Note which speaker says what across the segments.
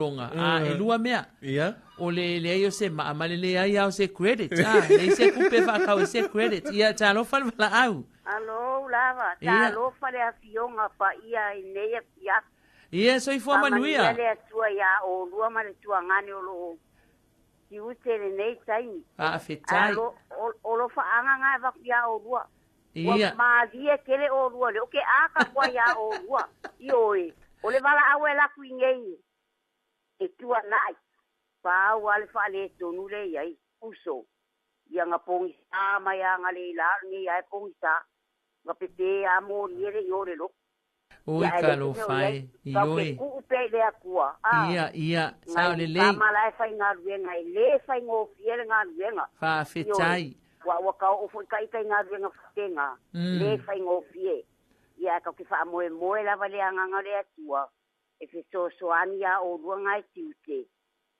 Speaker 1: Loga, a e lua mea.
Speaker 2: Ia.
Speaker 1: O le leai o se maa ma le leai lava o se credit. A, leai se tupe e faatau ai se credit. Ia, talofa le valaau.
Speaker 3: Alo lava,
Speaker 1: Ia.
Speaker 3: talofa le afioga paia i nei afiafi.
Speaker 1: Ia, soifua
Speaker 3: Faamanuia
Speaker 1: manuia.
Speaker 3: le Atua iā olua ma le tuagane o loo tiute i lenei taimi.
Speaker 1: Faafetai.
Speaker 3: Alo, o alofaaga gā e avatu iā olua. Ua
Speaker 1: Ia.
Speaker 3: malie tele olua lea ou te ata atu ai iā olua. Ioe, o le valaau e alu atu i nei e tuanai. Pau lava le faaletonu lea e i ai, uso. Ia na pogisa mai aga le ila lenei lava e pogisa. Na pepe lava moli e le i o le lotu.
Speaker 1: Oi
Speaker 3: Ia ae leai se mea o
Speaker 1: talofa
Speaker 3: i ai.
Speaker 1: e.
Speaker 3: Tatou te
Speaker 1: Ioe.
Speaker 3: tuu pea i le Atua. A,
Speaker 1: Ia, ia, sao
Speaker 3: nai
Speaker 1: lelei.
Speaker 3: tama la e faigaluega, e lē faigofie le galuega. Ioe,
Speaker 1: Faafetai.
Speaker 3: ua ua kaoo foi taita i galuega faapena, lē faigofie. Ia ae tatou te faamoemoe lava i le agaga o le Atua e fesoasoani iā olua gae tiute.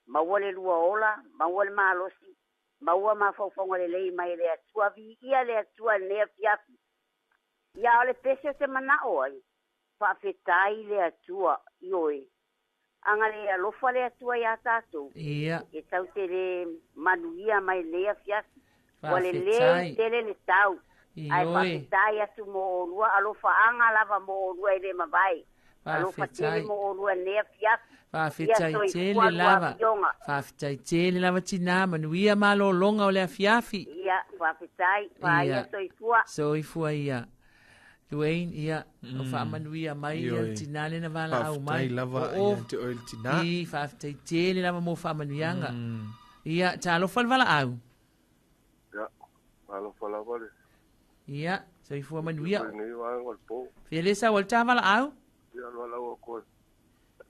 Speaker 3: Maua le lua ola, maua le malosi, maua mafaufauga lelei mai le Atua. Viia le Atua i lenei afiafi. Ia o le pese o te manao ai, faafetai le Atua, ioe. Aga le alofa le Atua iā tatou,
Speaker 1: Ia.
Speaker 3: e tau te lē manuia mai lenei afiafi. Ua lelei
Speaker 1: Faafetai.
Speaker 3: tele le tau. Ae
Speaker 1: Ioe.
Speaker 3: faafetai atu mo olua, alofaaga lava mo olua e lē mavae. Alofa tele
Speaker 1: Faafetai.
Speaker 3: mo olua i lenei afiafi. Ia
Speaker 1: Faafetai
Speaker 3: soifua
Speaker 1: tele
Speaker 3: lua
Speaker 1: lava.
Speaker 3: afioga.
Speaker 1: Faafetai tele lava tinā manuia malōlōga o le afiafi.
Speaker 3: Ia, faafetai, faia
Speaker 1: Ia.
Speaker 3: soifua.
Speaker 1: Soifua ia. Dwayne, ia, o faamanuia mai ia le
Speaker 2: Ioe.
Speaker 1: tinā lena valaau
Speaker 2: Faafetai
Speaker 1: mai.
Speaker 2: lava
Speaker 1: O
Speaker 2: ia te oe le tinā.
Speaker 1: I, faafetai tele lava mo faamanuiaga. Ia, talofa le valaau.
Speaker 4: Ia, alofa lava le
Speaker 1: Ia, soifua manuia.
Speaker 4: lenei vaega o le po.
Speaker 1: Fia le sau o le tā valaau?
Speaker 4: Ia, valaau atu ai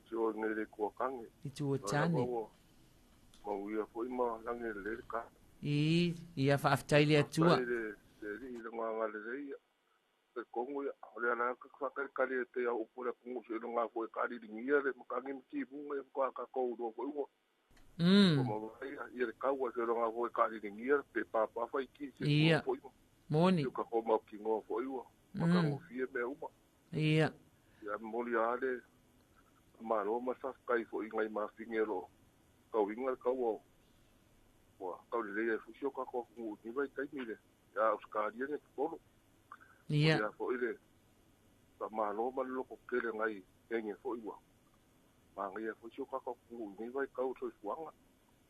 Speaker 4: si o nei le Itu Atane.
Speaker 1: I tua tane.
Speaker 4: Ua mauia foi ma lagi lelei le ka.
Speaker 1: I, ia faafetai le Atua.
Speaker 4: Faafetai le le alii i le agalelei ia. Le kongo ia, o le ala ka whakarekare e te au upu le atunuu seiloga foi e kaaliligia le matagi ma timuga ia faatoa tatou iloa foi ua ua mavae ia le taua seiloga foi e kaaliligia pe pāpā faitī se
Speaker 1: Ia.
Speaker 4: foi
Speaker 1: Moni.
Speaker 4: ia tatou mautinoa foi ua matagofie mea uma.
Speaker 1: Ia.
Speaker 4: Ia momoli lava le malo ma le faafetai foi i nai mafine o loo tauiga le taua ua taulelei ai foi si o tatou atunuu i lenei vaitaimi i le ia Ausetalia nei totonu.
Speaker 1: Ia.
Speaker 4: Ia foi le faamalo ma le lototele nai ege foi ua magaia foi si o tatou atunuu i lenei vaitau o soifuaga.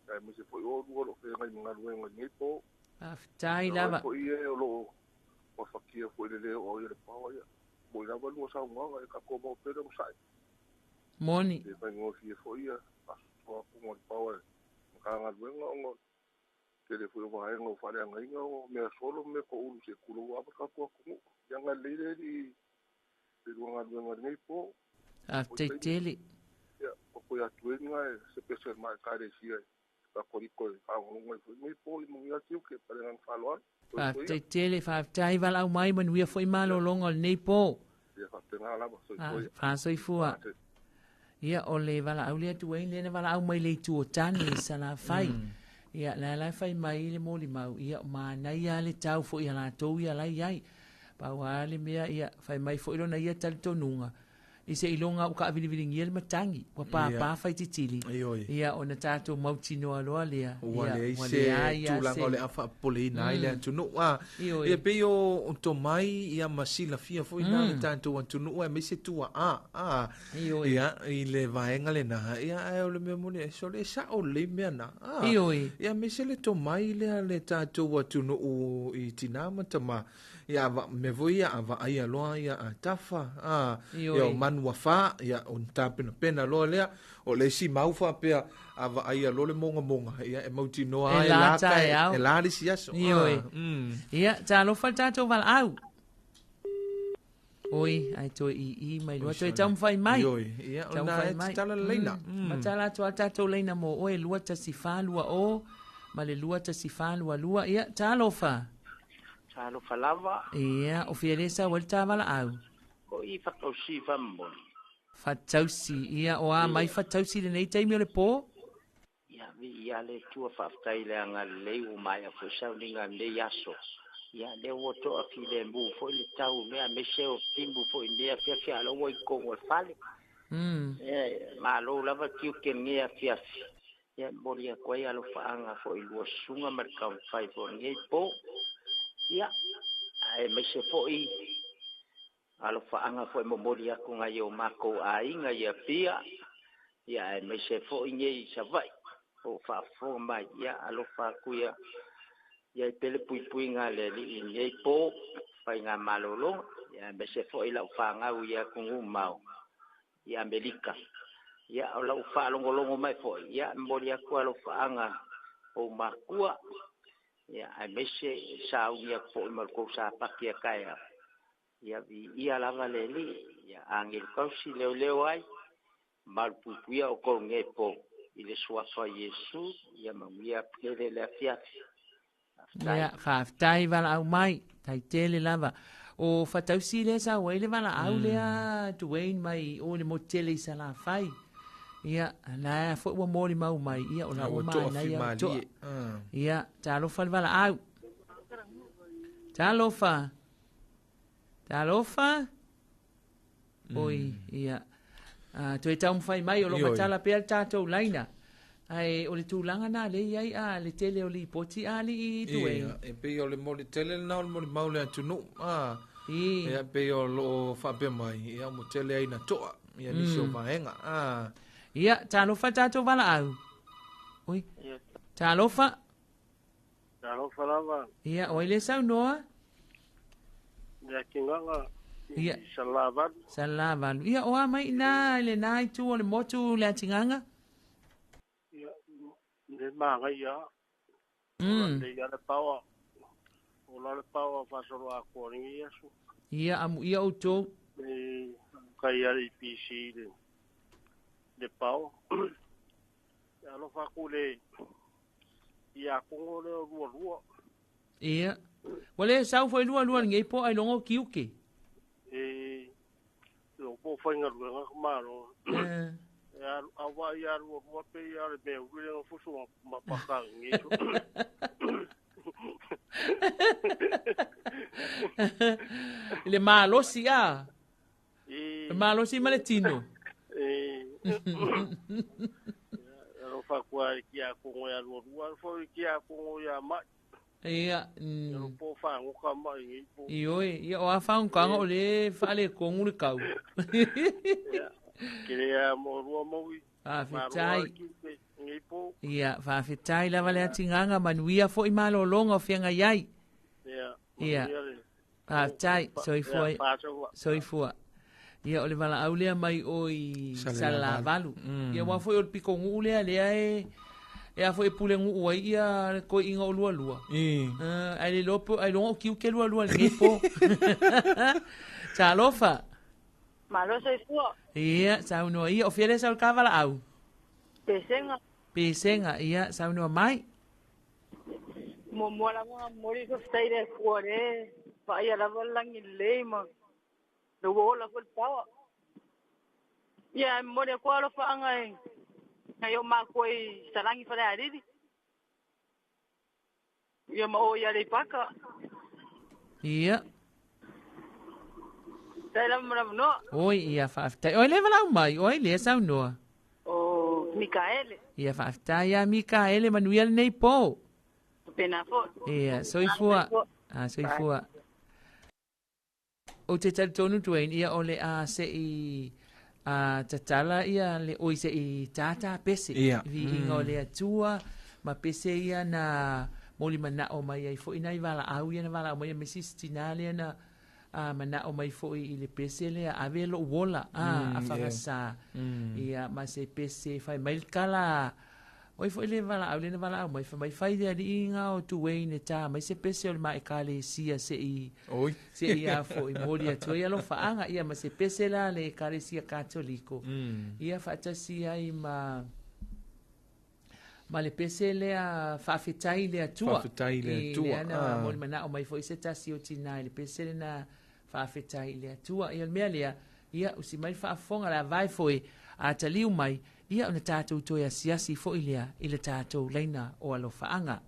Speaker 4: Aemaise foi o oulua o loo feagai ma galuega i lenei po.
Speaker 1: Faafetai
Speaker 4: Ia oe
Speaker 1: lava.
Speaker 4: foi e o loo mafatia foi i le lē oo ai o le paoa ia. Moi lava lua saunoaga e tatou maopele o masa'i.
Speaker 1: Moni.
Speaker 4: E faigofie foi ia faasoa atuga o le paoa e Matagaluega ona o le tele foi o vaega ua faaleagaina o mea solo ma mea toulu se'i tulou lava le tatou atunuu. Ia agalelei le alii i le lua galuega i lenei po.
Speaker 1: Faafetai tele.
Speaker 4: Ia, o toe atu ai lena e se pese a le ma Ekalesia e Katoliko e faalogologo ai foi lenei po i manuia tiute ma le agaga faaaloalo. Soifua ia.
Speaker 1: Faafetai tele, faafetai valaau mai manuia foi malōlōga o lenei po.
Speaker 4: Ia faapena lava, soifua ia.
Speaker 1: Faasoifua. Ia, o le valaau lea Dwayne lea na valaau mai le itu o tane i Salafai. Ia, la la fai mai le molimau, ia, manaia le tau foi a latou ia lai ai. Pau lava le mea, ia, fai mai foi lona ia talitonuga, i se iloga ua kaaviliviligia le matagi, ua pāpā faititili.
Speaker 2: Ioe.
Speaker 1: Ia, ona tatou mautinoa loa lea.
Speaker 2: Ua
Speaker 1: Ia,
Speaker 2: leai
Speaker 1: ua
Speaker 2: se
Speaker 1: leai lava
Speaker 2: tulaga
Speaker 1: se
Speaker 2: o le a faapopoleina ai le atunuu. A,
Speaker 1: Ioe.
Speaker 2: ia pei o tomai ia ma silafia foi na le tatou atunuu aemaise tuaa. A,
Speaker 1: Ioe.
Speaker 2: ia, i le vaega lena, ia, ae o le mea moni, e sole e sao lelei mea na. A,
Speaker 1: Ioe.
Speaker 2: ia, aemaise le tomai lea le tatou atunuu i tinā ma tamā. Ia, mea foi ia, a vaaia loa ia a tafa, a,
Speaker 1: Ioe.
Speaker 2: ia o manu afa, ia o ni tapenapena loa lea, o le isi mau faapea, a vaaia loa le mogamoga, ia e mautinoa
Speaker 1: E
Speaker 2: ai
Speaker 1: la
Speaker 2: la ka
Speaker 1: taeao.
Speaker 2: e la le isi aso.
Speaker 1: Ioe.
Speaker 2: A,
Speaker 1: Ia, talofa le tatou valaau. Oi, ai toe i i mai loa, toe taumafai mai.
Speaker 2: Ioe, ia, o na
Speaker 1: Taumafai
Speaker 2: e
Speaker 1: mai.
Speaker 2: tatala le laina.
Speaker 1: Matala atu a tatou laina mo oe, 21420 ma le 21422. Ia, talofa.
Speaker 5: Talofa lava.
Speaker 1: Ia, o fia le sau ai le tā valaau.
Speaker 5: O i whakausi whamoni.
Speaker 1: Fatausi, ia, o a mai fatausi lenei taimi o le pō.
Speaker 5: Ia, vi ia le tua whaaftai le anga lei o mai a fusau ni ngā nei aso. Ia, le ua toa ki le mū foi le tau mea me se o timu foi nea fia fia alo ua i kongo e fale. Ia malo lava tiute lenei afiafi. Ia momoli atu ai alofaaga foi i lua susuga ma le taumafai foi o lenei po. Ia aemaise foi alofaaga foi momoli atu nai o matou aiga i Apia. Ia aemaise foi nei i Savaii o faafofoga mai. Ia alofa atu ia i ai pea le puipuiga a le Alii i lenei po faigamalologa. Ia aemaise foi lau fanau i atunuu mamao i Amerika. Ia o lau faalogologo mai foi, ia momoli atu alofaaga o matua. Ia aemaise sauni atu foi ma le tou sapati a taeao. Ia viia lava le Alii, ia agelu tausi leoleo ai, malupuipuia outou i lenei po i le suafa o Iesu, ia manuia tele le afiafi. Faafetai.
Speaker 1: Ia, faafetai valaau mai, tai tele lava. O Fatausi lea sau ai le valaau lea Dwayne mai o le motu tele i Salafai. Ia, la foi ua molimau mai, ia o la ua manaia o toa. Ia, talofa le valaau. Talofa. Talofa. Oi, ia. Toe taumafai mai o lo matala pea le tatou laina. Ae o le tulaga na le i ai a le tele o lipoti a alii Dwayne.
Speaker 2: Ia, e pei o le moli tele lena o le molimau le atunuu. Ia, pei o loo faapea mai, ia mo tele ai na toa, ia nisi o vaega.
Speaker 1: Ia, talofa tatou valaau. Oi. Talofa.
Speaker 4: Talofa lava.
Speaker 1: Ia, o ai le saunoa?
Speaker 4: Le Atingaga i Salelavalu.
Speaker 1: Salelavalu. Ia, o a mai ina i lena itu o le motu le Atingaga?
Speaker 4: Ia, le manaia. O le ia le paoa. O la le paoa faasolo atoa lenei aso.
Speaker 1: Ia, amuia outou.
Speaker 4: E kai ale i PC le paoa. Ia alofa atu le ia kongo lea o lua lua.
Speaker 1: Ia. Ua le sau foi lua lua lenei po ai logo kiuke.
Speaker 4: E lo po faigaluega ka malo. E awa ia lua lua pe ia le mea uli le fusu ma paka ngi.
Speaker 1: Le malosi a. Le malosi ma le tino.
Speaker 4: E alofa atu ai ki a kongo ia lua lua foi ki a kongo ia mai.
Speaker 1: Ia.
Speaker 4: Ia po whangoka mai ngi po.
Speaker 1: Ioe, ia o a whangoka o le whaale kongu le kau.
Speaker 4: Ia, kere a mo rua maui.
Speaker 1: Faafetai. Ia, faafetai lava le Atingaga, manuia foi malologa o feagai ai.
Speaker 4: Ia,
Speaker 1: Ia. Faafetai, soifua. Soifua. Ia, o le valaau lea mai o i Salelavalu. Ia, aua foi o le pitonuu lea lea e e a foi e pule nuu ai ia le toeaiina o lualua. Ae le iloa po ailoga o tiute lualua i lenei po. Talofa.
Speaker 6: Malo soifua.
Speaker 1: Ia, saunoa ia. O fea lea sau le ta valaau?
Speaker 6: Pesega.
Speaker 1: Pesega, ia, saunoa mai.
Speaker 6: Muamua lava ona momoli le faafetai i le Atua o lea e vaaia lava le lagi lelei ma le ua ola foi le paoa. Ia, e momoli atu lava alofaaga i nai ou matua i Salagi Falealili. Ia ma o i Aleipata.
Speaker 1: Ia.
Speaker 6: Faafetai lava mo le avanoa.
Speaker 1: Oi, ia, faafetai. O ai lea valaau mai? O ai lea saunoa?
Speaker 6: O Mikaele.
Speaker 1: Ia, faafetai ia Mikaele, manuia lenei po.
Speaker 6: Faapena foi.
Speaker 1: Ia, soifua. A, soifua. Ou te talitonu Dwayne, ia o le a se i a tatala ia le oi se i tātā pese.
Speaker 2: Ia.
Speaker 1: Viiga o le Atua, ma pese ia na moli manao mai ai foi nai valaau ia na valaau mai aemaise si tinā lea na a manao mai foi i le pese lea ave lou ola a a fagasa. Ia ma se pese fai mai le tala Oi foi le valaau lea na valaau mai, fai mai fai le alii ga o Dwayne e tā mai se pese o le ma ekalesia se i
Speaker 2: Oi.
Speaker 1: se i a foi moli atu ai alofaaga ia ma se pese la le ekalesia Katoliko. Ia faatasi ai ma ma le pese lea faafetai i le Atua.
Speaker 2: Faafetai i le Atua.
Speaker 1: Lea na moli manao mai foi se tasi o tinā i le pese lena faafetai i le Atua. Ia o le mea lea, ia usi mai le faafofoga le avae foi a taliu mai, ia ona tatou toe asiasi foi lea i le tatou laina o alofaaga.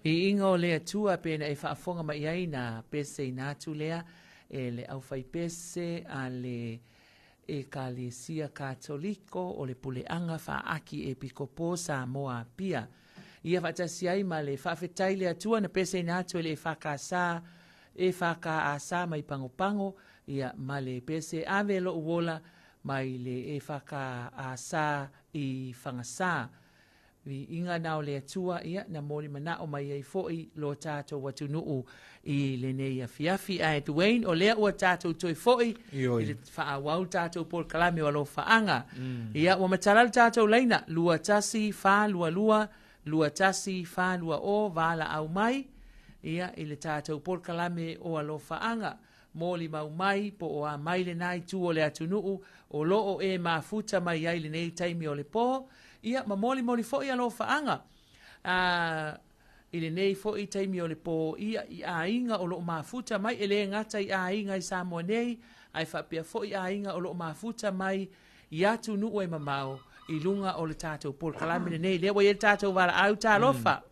Speaker 1: Viiga o le Atua pe na e faafofoga mai ai na pese ina atu lea e le aufaipese a le Ekalesia Katoliko o le Puleaga Faa-Aki Epikopo Samoa Apia. Ia faatasi ai ma le faafetai le Atua na pese ina atu e le EFKS, EFKAS mai Pagopago, ia ma le pese ave lo'u ola mai le EFKAS i Fagasa. Viiga na o le Atua, ia, na moli manao mai ai fo'i lo tātou atunuu i lenei afiafi. Ae Dwayne, o lea ua tātou toe fo'i i le faaauau tātou polokalame o Alofaaga. Ia, ua matala le tātou laina, 21 422 21 420 valaau mai, ia, i le tātou polokalame o Alofaaga. Molimau mai, po o a mai lenā itu o le atunuu, o loo e mafuta mai ai lenei taimi o le pō, ia, ma molimoli fo'i alofaaga i lenei fo'i taimi o le pō, ia, i aiga o loo mafuta mai, e le gata i aiga i Samoa nei, ae faapea fo'i aiga o loo mafuta mai i atunuu e mamao i luga o le tatou polokalame lenei. Lea ua i ai le tatou valaau, talofa.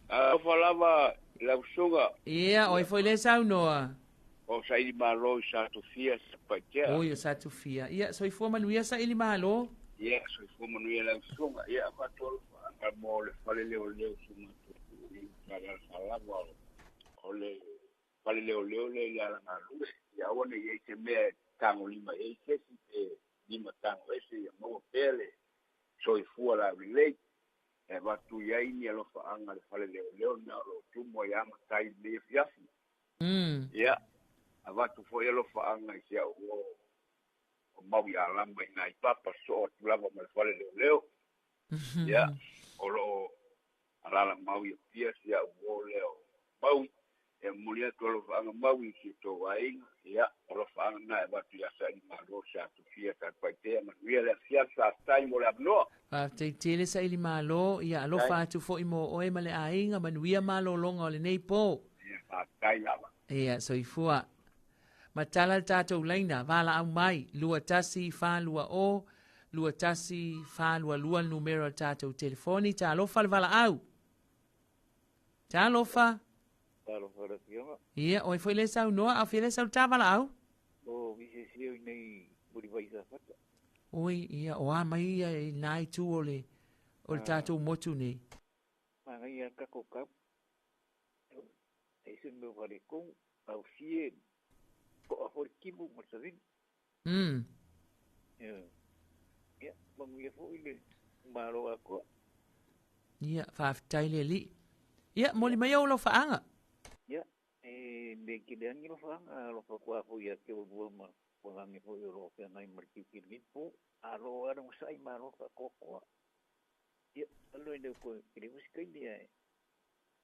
Speaker 4: Alofa lava.
Speaker 7: Lausuga.
Speaker 1: Ia, oi foi le saunoa.
Speaker 7: O Saili Malo i Satufia sa Paitea.
Speaker 1: Oi, o Satufia. Ia, soifua manuia Saili Malo.
Speaker 7: Ia, soifua manuia lausuga. Ia, avatu alofaaga mo le fale leoleo suga i Talasalava o le fale leoleo le i alagalue. Ia aua ne i ai se mea e tagolima i ai se isi pe lima tago ese ia maua pea le soifua laulelei. E avatu i ai ni alofaaga le fale leoleo na o loo tumu ai amatai i lenei afiafi. Ia, avatu foi alofaaga i si au o Maui Alama i nai papa soo atu lava ma le fale leoleo. Ia, o loo alala mau ia pia si au o lea o Maui. E momoli atu alofaaga Maui i si tou aiga. Ia, alofaaga na e avatu ia Saili Malo sa Tufia sa Paitea manuia le afiafi faafetai mo le avanoa.
Speaker 1: Faafetai tele Saili Malo, ia alofa atu foi mo oe ma le aiga, manuia malologa o lenei po.
Speaker 7: Ia, faafetai lava.
Speaker 1: Ia, soifua. Matala le tatou laina, valaau mai, 21420, 21422 le numera o le tatou telefoni. Talofa le valaau. Talofa.
Speaker 8: Talofa le afioga.
Speaker 1: Ia, oe foi le saunoa, a fia le sau ta valaau?
Speaker 8: O visesio i nei Mulivai Safata.
Speaker 1: Oi, ia, o a mai ia i nā itu o le, o le tatou motu nei.
Speaker 8: Manaia kako kau. E se mea whare kou, au fie, ko a hori kimu ma savini. Ia, manuia foi le malo akoa.
Speaker 1: Ia, faafetai le alii. Ia, moli mai au alofaaga.
Speaker 8: Ia, e me ki le angi alofaaga, alofa kua foi ia te olua ma walangi foi o loo feagai ma le tiute i lenei po. Alo ala masaai malo faatoatoa. Ia, alo i le koe, ke le usi kaimi ae.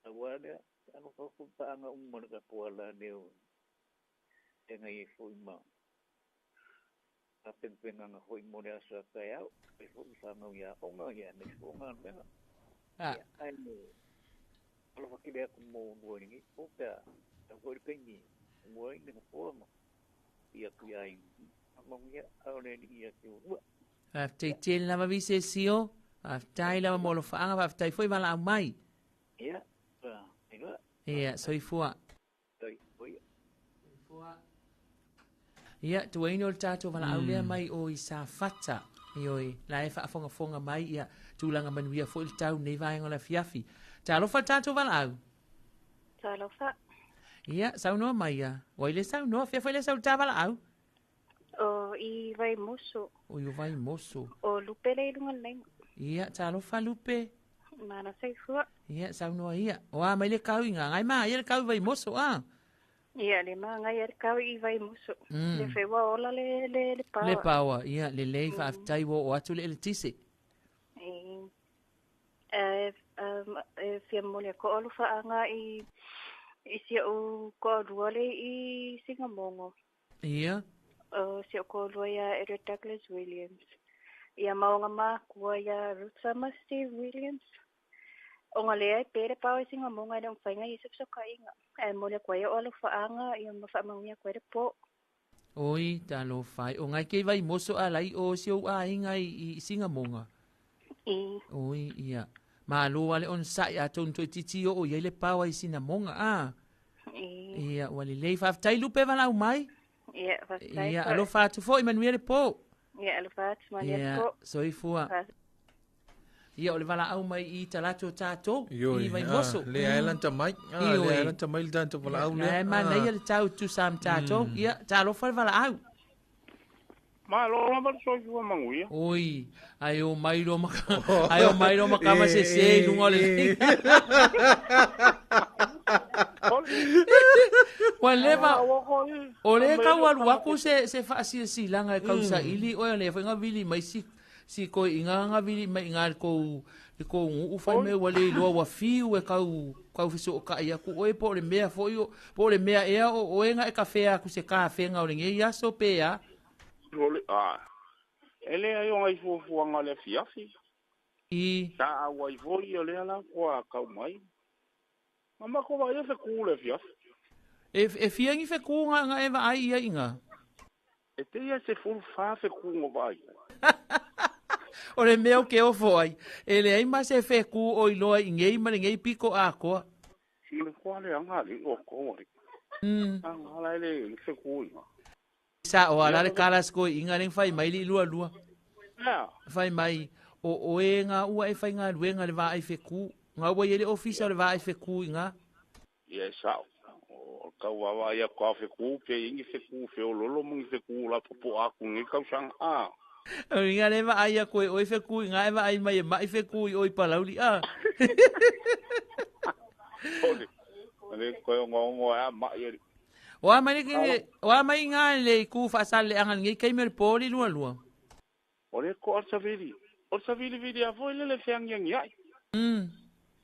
Speaker 8: Aua lea, alofa foi paaga uma le tatou ala lea o feagai ai foi ma tapenapenaga foi mo le aso a taeao. E foi whanau ia aoga, ia aemaise foi o galuega. Ia, ae alofa tele atu mo olua i lenei po pe a tau foi le taimi e mua ai le nofoa ma i atu ia aiga. Faamanuia a o le Alii ia te olua.
Speaker 1: Faafetai tele lava Visesio. Faafetai lava mo alofaaga, faafetai foi valaau mai.
Speaker 8: Ia, iloa.
Speaker 1: Ia, soifua.
Speaker 8: Soifua.
Speaker 1: Soifua. Ia, tuaina o le tatou valaau lea mai o i Safata. Ioe, la e faafogafoga mai, ia, tulaga manuia foi le tau nei vaega o le afiafi. Talofa le tatou valaau.
Speaker 9: Talofa.
Speaker 1: Ia, saunoa mai ia. Ua i le saunoa, fia foi le sau ta valaau.
Speaker 9: O i Vaimoso.
Speaker 1: O i Vaimoso.
Speaker 9: O Lupe le i lunga le laina.
Speaker 1: Ia, talofa Lupe.
Speaker 9: Mana soifua.
Speaker 1: Ia, saunoa ia. O a mai le kau i ngā ngai mā, ia le kau i Vaimoso, a.
Speaker 9: Ia, le mā ngai le kau i Vaimoso. Le whewa ola le, le, le pawa.
Speaker 1: Le pawa, ia, le lei whaaftai wo o atu le ele tise.
Speaker 9: E, e fia mole ko olu whaanga i, i sia u ko lua le i Singamongo.
Speaker 1: Ia.
Speaker 9: O sia ko lua ia Edward Douglas Williams. Ia maonga makua ia Ruth Summer Steve Williams. O ngā lea e pere pao i Singamonga e le umwhainga i sopsokainga. E mole koe o olu whaanga ia mawhaamangia koe le po.
Speaker 1: Oi, talofa. O ngai kei Vaimoso a lai o si ou aiga i Singamonga.
Speaker 9: I.
Speaker 1: Oi, ia. Malo ale on sai a tonu toi titi o o iai le paoa i Sinamonga, a.
Speaker 9: I.
Speaker 1: Ia, ua lelei. Faafetai Lupe valaau mai.
Speaker 9: Ia, faafetai
Speaker 1: Ia,
Speaker 9: foi.
Speaker 1: alofa atu foi manuia le po.
Speaker 9: Ia, alofa atu manuia le
Speaker 1: Ia,
Speaker 9: po.
Speaker 1: soifua. Ia, o le valaau mai i talaatu o tatou,
Speaker 2: Ioi,
Speaker 1: i Vaimoso.
Speaker 2: Le ae lanta mai. Ah,
Speaker 1: Ioi.
Speaker 2: le ae lanta mai le tatou valaau lea.
Speaker 1: La e manaia le tau tusa ma tatou. Ia, talofa le valaau.
Speaker 10: Malo lava le soifua manuia.
Speaker 1: Oi, ai o mai lo maka, ai o mai lo maka ma se se i lunga o le Ua leva, o le kau alu aku se, se faasilasilanga e kausaili, oe o le foi nga vili mai si, si koe inga nga vili mai inga le kou, le kou nguu whai me ua le iloa ua fiu e kau, kau fiso o kai aku oe po o le mea foi o, po o le mea ea o oe nga e kawhea aku se kawhenga o le ngei aso pe a.
Speaker 10: O le, a, e le ai o ngai fuafuaga le afiafi.
Speaker 1: I.
Speaker 10: Sa auai foi o lea la kua kau mai. Ma mako vai e whekū le afiafi.
Speaker 1: E, e fia ngi whekū nga nga e vaai ia inga.
Speaker 10: E te ia se fulu wha whekū ngo vai.
Speaker 1: O le mea o ke ofo ai. E le ai ma se whekū o iloa i ngei ma le ngei piko a koa.
Speaker 10: Le kwa le anga le o ko le. Anga la le se ku inga.
Speaker 1: Sa o ala le kala sko inga le fai mai li lua lua.
Speaker 10: Ya.
Speaker 1: Fai mai o oe ngā ua e fai ngā luenga le vā ai feku. Ngā ua i le ofisa o le vā ai feku inga.
Speaker 10: Ia e sao. O kau wawa ia kua feku pe ingi feku fe o lolo mungi feku la popo aku ngi kau sang a.
Speaker 1: O inga le vā ai a koe oe feku inga e vā ai mai e mai feku i oi palauli a.
Speaker 10: Ole. Le koe ngongo a mai e.
Speaker 1: Oa mai le oa mai ngā le ku whaasale le anga ngi kei me poli lua lua.
Speaker 10: O le ko alsavili. O savili vili a foi le le feangi ngi ai.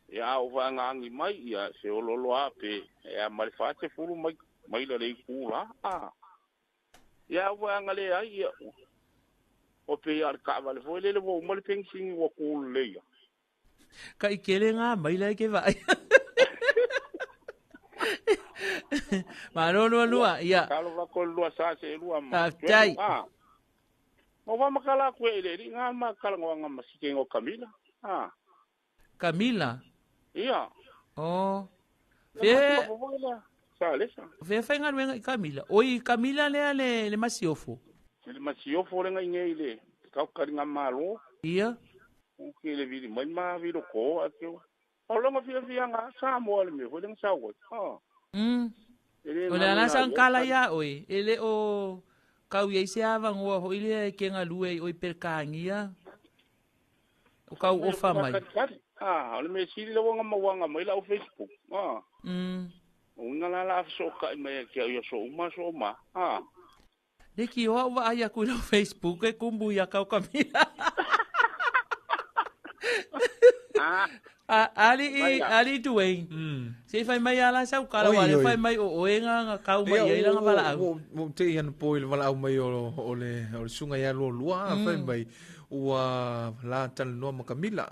Speaker 10: Ia o va ngangi mai ia se ololo a pe e a mari fate fulu mai mai le ku la a. Ia o va ngale ai ia. O pe ia ka va le foi le le wo mali pensingi wo ku le ia.
Speaker 1: Ka i kele ngā mai lai ke vai. Ma lua lua lua ia.
Speaker 10: Ka lo va ko lua sa se lua ma.
Speaker 1: Tai.
Speaker 10: O va makala ku e le ngā makala ngā masike ngo Kamila. Ah.
Speaker 1: Kamila.
Speaker 10: Ia.
Speaker 1: Oh.
Speaker 10: Fe
Speaker 1: Fe fai ngā i Kamila. Oi Kamila lea le le masiofo.
Speaker 10: Le masiofo le ngai nei le kau kari ngā malo.
Speaker 1: Ia.
Speaker 10: O ke le vili mai ma vilo ko a ke. O longa fia fia ngā sa mo le me ho le sa wo. Ah.
Speaker 1: O le ala sang kala ia oi. Ele o kau ia se ava ngoa ho ile ke ngā lue oi perkangia. O kau ofa mai.
Speaker 10: Ah, o le me sili le wanga mawanga mai la o Facebook. Ah. O nga la la so ka mai ke ia so uma so ma. Ah.
Speaker 1: Le ki o wa ai ku lo Facebook e kumbu ia kau Kamila.
Speaker 10: Ah.
Speaker 1: Ali ali tuei. Se fai mai ala sau kala wa le fai mai o oenga nga kau mai ia nga wala au.
Speaker 2: Mo te ian po ile wala au mai o le sunga ia lua lua fai mai ua la talanoa ma Kamila.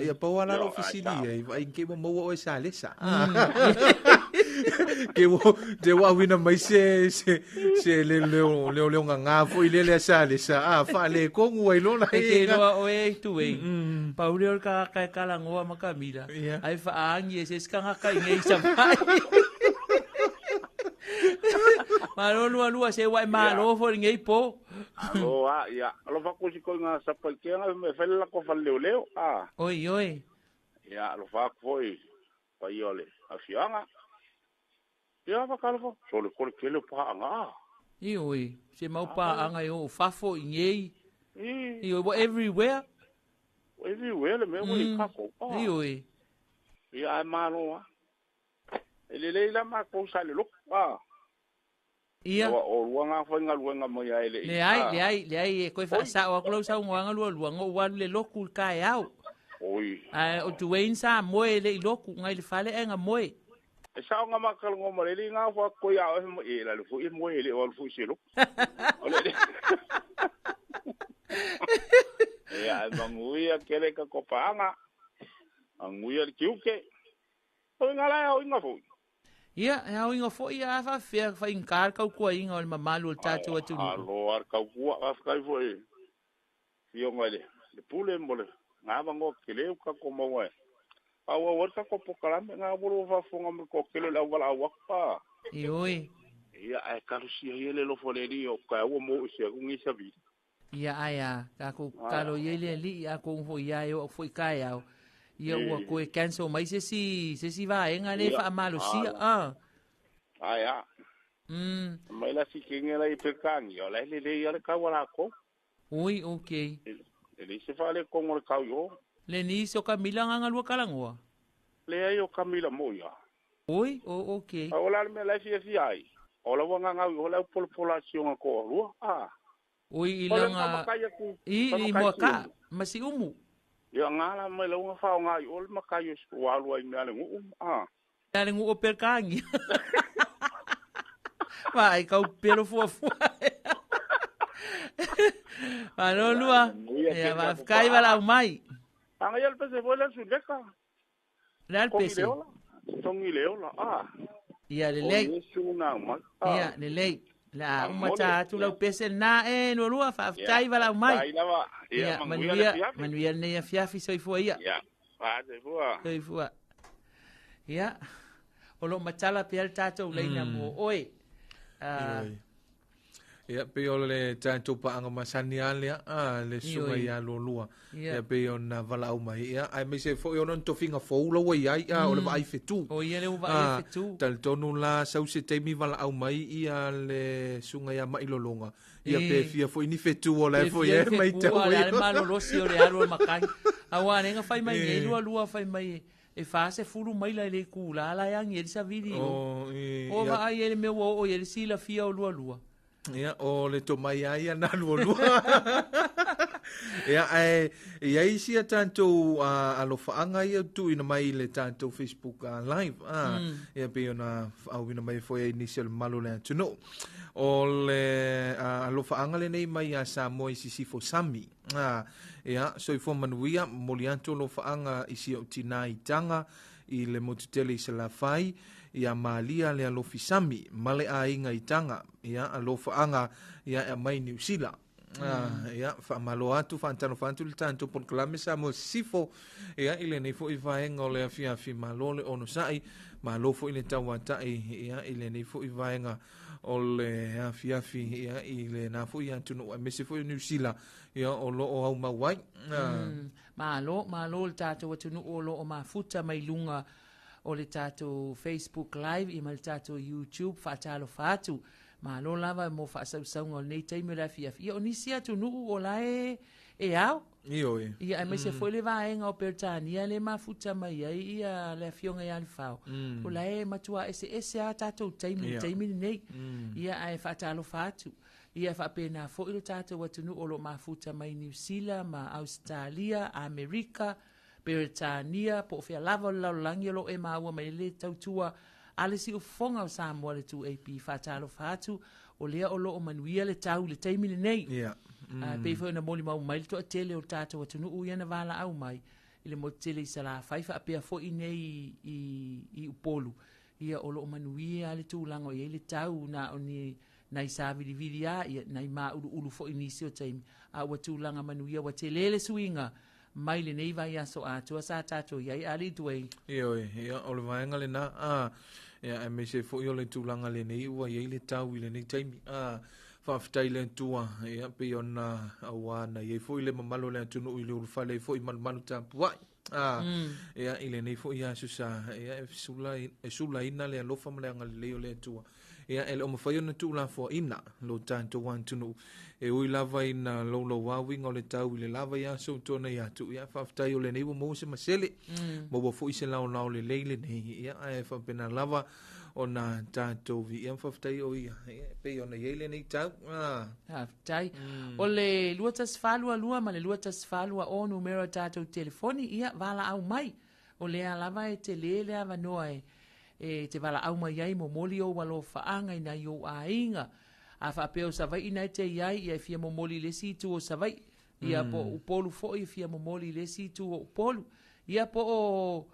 Speaker 2: Ia pau ala lo fisili ai vai ke mo mo o sa lesa. Ke wo te wa wina mai se se se le le le le nga fo ile le sa lesa. Ah fa le kongu ai lona
Speaker 1: e ke loa o e tuei. Pau le ka ka kala ngoa ma Kamila. Ai fa angi se skanga kai nei sa mai. Malo lua lua se wai malo fo ngai po.
Speaker 10: Alo a ia alo fa ku si ko nga sa pa ke nga me fela la ko fa leo leo a.
Speaker 1: Oi oi.
Speaker 10: Ia alo fa ko i pa iole afianga. Ia fa ka lo so le ko ke le pa anga.
Speaker 1: I oi se mau pa anga yo fafo i ngai. I oi everywhere.
Speaker 10: Everywhere le me oi ka ko.
Speaker 1: I oi.
Speaker 10: Ia ai malo a. Ele le la ma ko sa le lo. Ah.
Speaker 1: Ia.
Speaker 10: O lua ngā whai ngā lua ngā mai ai le.
Speaker 1: Le ai, le ai, le ai, e koe whaasa o akulau sau ngā ngā lua lua ngō walu le loku le kai au.
Speaker 10: Oi.
Speaker 1: O tuwein sa moe le i loku ngai le fale e ngā moe.
Speaker 10: E sao ngā makala ngō marele ngā wha koe au e mo e la le fui moe le o le fui se loku. O le le. E ai mangui a kele ka kopaanga. Angui a le kiuke. O ngā lai au inga fui.
Speaker 1: Ia, e au inga fo ia afa fea fa inkar kau kua inga o le mamalu o le tātou atu.
Speaker 10: Alo ar kau kua af kai fo e. Fionga le. Le pule mo le. Ngā vango ke leu ka ko maua e. Au au ka ko pokalame ngā wolo fa fonga mo ko kele la wala au pa.
Speaker 1: I oi.
Speaker 10: Ia ai kalusia ia le lofo le ri o ka au mo se ku ngi sabi.
Speaker 1: Ia ai a ka ko kalo ia le li a ko ho ia e o fo i kai au. Ia ua koe cancel mai se si vaenga le wha amalosia. Ah.
Speaker 10: Ai a. Mai la si kinge la i pekangi o la le le ia le kau ala ko.
Speaker 1: Oi, okay.
Speaker 10: Le le se fa le kongo le kau yo.
Speaker 1: Le ni so Kamila nga lua kalangoa.
Speaker 10: Le ai o Kamila mo ia.
Speaker 1: Oi, o okay.
Speaker 10: O la me la fia fia ai. O la wanga ngau o la population ko lua. Ah.
Speaker 1: Oi ilanga i mo ka masi umu.
Speaker 10: Ia ngā la mai launga whao ngā i ole makai o walu ai mea le nguu. Ah.
Speaker 1: Le nguu o perkangi. Vai, kau pelo fua fua. Malo lua. Ia, va kai wala mai.
Speaker 10: Anga ia le pese foi le suleka.
Speaker 1: Le al pese.
Speaker 10: Tongi le ola. Ah.
Speaker 1: Ia le lei. Ia le lei. La umata atu lau pese na e no lua fa tai wala mai.
Speaker 10: Ia
Speaker 1: manuia manuia nei a fiafi soifua ia.
Speaker 10: Ia. Ah, soifua.
Speaker 1: Soifua. Ia. O lo o matala pea le tatou laina mo oe.
Speaker 2: Ioe. Ia, pei o le tatou paaga masani lava lea, a, le susuga ia Lualua. Ia, pei ona valaau mai, ia, aemaise foi o lona tofiga fou la ua i ai, a, o le vaai fetu.
Speaker 1: O ia lea ua vaai a, fetu.
Speaker 2: Talitonu la, sau se taimi valaau mai ia le susuga ia Mailologa, ia pe fia foi ni fetu o la e foi e
Speaker 1: matau. O le a le malolosi o le alu o le makani. Aua lea na fai mai nei Lualua fai mai e 40 maila i le itula la e agi ai le savili i o. O vaai ai le mea ua oo i ai le silafia o Lualua.
Speaker 2: Ia, o le tomai lava ia na Lualua. Ia, ae e i ai isi a tatou alofaaga ia tuuina mai i le tatou Facebook live. Ia, pei ona auina mai foi ai nisi o le mamalu o le atunuu. O le alofaaga lenei mai ia Samoa i Sisifo Sami. Ia, soifua manuia, momoli atu alofaaga i si ou tinā i Taga, i le motu tele i Salafai, ia Malia le alofi Sami, ma le aiga i Taga, ia, alofaaga ia e aumai Niu Sila. Ia, faamalo atu, faatalofa atu le tatou polokalame Samoa Sisifo, ia, i lenei foi vaega o le afiafi, malo le onosai, malo foi le tauatai, ia, i lenei foi vaega o le afiafi, ia, i lena foi atunuu, aemaise foi o Niu Sila, ia, o lo o aumau ai.
Speaker 1: Malo, malo le tatou atunuu o lo o mafuta mai luga o le tatou Facebook Live ia ma le tatou YouTube, faatalofa atu. Malo lava mo faasausauga o lenei taimi o le afiafi. Ia o nisi atunuu o la e e ao.
Speaker 2: Ioe.
Speaker 1: Ia aemaise foi le vaega o Peretania lea e mafuta mai ai ia le afioga ia Lefao. O la e matua eseese lava tatou taimi i le taimi lenei. Ia ae faatalofa atu. Ia e faapena foi lo tatou atunuu o lo o mafuta mai Niu Sila ma Ausetalia, Amerika, Peretania, po o fea lava o le lalolagi o lo o e maua mai ai le tautua a le siufofoga o Samoa le 2AP. Faatalofa atu, o lea o lo o manuia le tau i le taimi lenei.
Speaker 2: Yeah.
Speaker 1: Mm. Pei foi ona molimau mai le toatele o le tatou atunuu ia na valaau mai i le motu tele i Salafai faapea foi nei i, i Upolu. Ia o lo o manuia lava le tulaga o i ai le tau na o ni nai savilivili lava, ia, nai māuluulu foi i nisi o taimi, a ua tulaga manuia, ua tele le suiga mai lenei vaiaso atoa sa tatou i ai, alii Dwayne.
Speaker 2: Ioe, ia, o le vaega lena, a, ia, aemaise foi o le tulaga lenei ua i ai le tau i lenei taimi, a, faafetai i le Atua, ia, pei ona auā na i ai foi le mamalu o le atunuu i le ulufale ai foi i malumalu tapuai. A, ia, i lenei foi aso sa, ia, e sula, e sulaina le alofa ma le agalelei o le Atua. Ia, e le o mafai ona tuulafoaina lo tatou atunuu. E ui lava ina louloua uiga o le tau i le la vaiaso ua tuanai atu, ia, faafetai o lenei ua maua se masele, maua foi se laolao lelei lenei, ia, ae faapena lava ona tatou viia ma faafetai o ia, ia, e pei ona i ai lenei tau.
Speaker 1: Ah. Faafetai. O le 2122 ma le 2120 numera o tatou telefoni, ia, valaau mai. O lea lava e tele le avanoa e e te valaau mai ai, momoli ou alofaaga i nai ou aiga. A faapea o Savaii na e te i ai, ia e fia momoli i le isi itu o Savaii. Ia po o Upolu foi e fia momoli i le isi itu o Upolu. Ia po o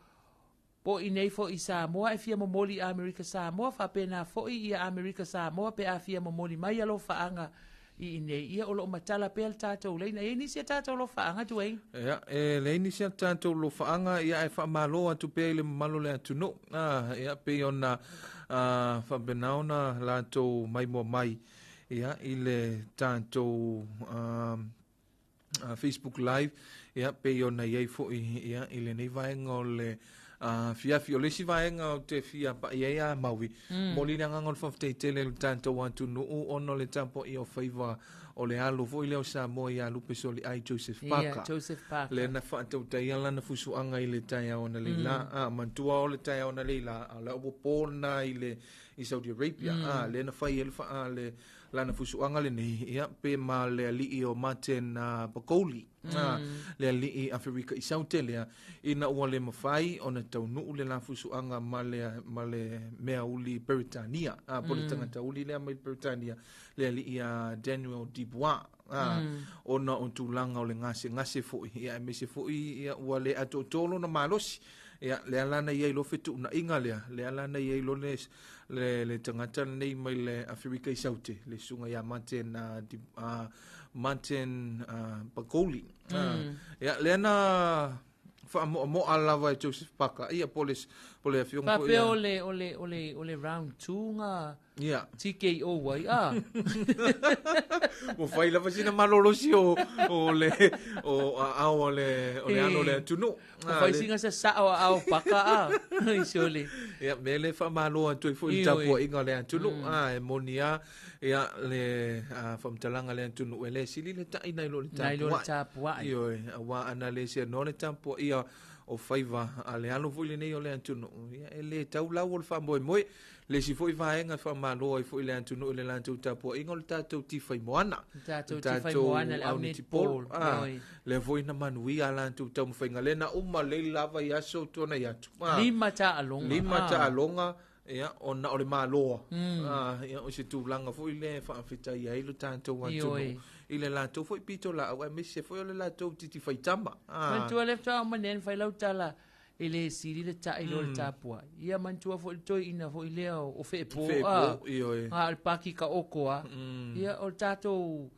Speaker 1: po o inei foi i Samoa e fia momoli i Amerika Samoa, faapena foi ia Amerika Samoa pe a fia momoli mai alofaaga i inei, ia o lo o matala pea le tatou laina. E i ai nisi a tatou lofaaga, Dwayne?
Speaker 2: Ia, e leai nisi a tatou lofaaga, ia ae faamalo atu pea i le mamalu o le atunuu. Ah, ia, pei ona ah, faapena ona latou maimoa mai ia, i le tatou ah, Facebook Live, ia, pei ona i ai foi ia, i lenei vaega o le afiafi. O le isi vaega ou te fia pai ai a Maui, momoli le agaga o le faafetai tele i le tatou atunuu ona o le tapuaia o faiva o le alo foi lea o Samoa ia Lupe Soliai Joseph Parker.
Speaker 1: Yeah, Joseph Parker.
Speaker 2: Lea na faatautaia lana fusuaga i le taeao analeila. A, manatua o le taeao analeila, a o la ua po lena i le i Saudi Arabia. A, lea na fai ai le, fa, le lana fusuaga lenei, ia, pe ma le alii o Martin Bakoli, le alii Aferika i Saute lea, ina ua le mafai ona taunuu le la fusuaga ma le, ma le mea uli Peretania, po le tagata uli lea mai Peretania, le alii a Daniel Dubois, ona o tulaga o le gasegase foi, ia, aemaise foi ia, ua le atoatoa lona malosi, ia, lea la na i ai loa fetuunaiga lea, lea la na i ai loa le, le, le tagata lenei mai le Aferika i Saute, le susuga ia Martin, Martin Bakoli. Ia, lea na Faamoamoa lava e Joseph Parker. Ia po le afioga
Speaker 1: foi. Faapea o le round 2 nga
Speaker 2: Ia.
Speaker 1: TKO ai a.
Speaker 2: Ua fai lava sina malolosi o le o aao o le alo o le atunuu.
Speaker 1: Ua fai sina sasao aao Paka a. I se ole.
Speaker 2: Ia me le faamalo atu ai foi i le tapuaiga o le atunuu. A e moni lava ia le faamatalaga a le atunuu e le sili le tai nai lo le
Speaker 1: tapuai. Nai lo le tapuai.
Speaker 2: Ioe, aua ana le seanoa le tapuaia o faiva a le alo foi lenei o le atunuu. Ia e le tau lau o le faamoemoe. Le isi foi vaega e faamalo ai foi le atunuu i le latou tapuaiga o le tatou tifai moana.
Speaker 1: Le tatou tifai moana, le au netball.
Speaker 2: Lea foi na manuia a latou taumafaiga. Lea na uma lelei lava i aso tuanai atu.
Speaker 1: 5 taaloga.
Speaker 2: 5 taaloga. Ia, ona o le maloa. Ia, o se tulaga foi lea e faafetaia ai lo tatou atunuu i le latou foi pitolaau, aemaise foi o le latou titi faitama.
Speaker 1: Manatua le faatoa uma nei ona fai lau tala e le sili le tai lo le tapuai. Ia manatua foi le toeaina foi lea o Feepo.
Speaker 2: Feepo, ioe.
Speaker 1: A o le paki ka oko a. Ia o le tatou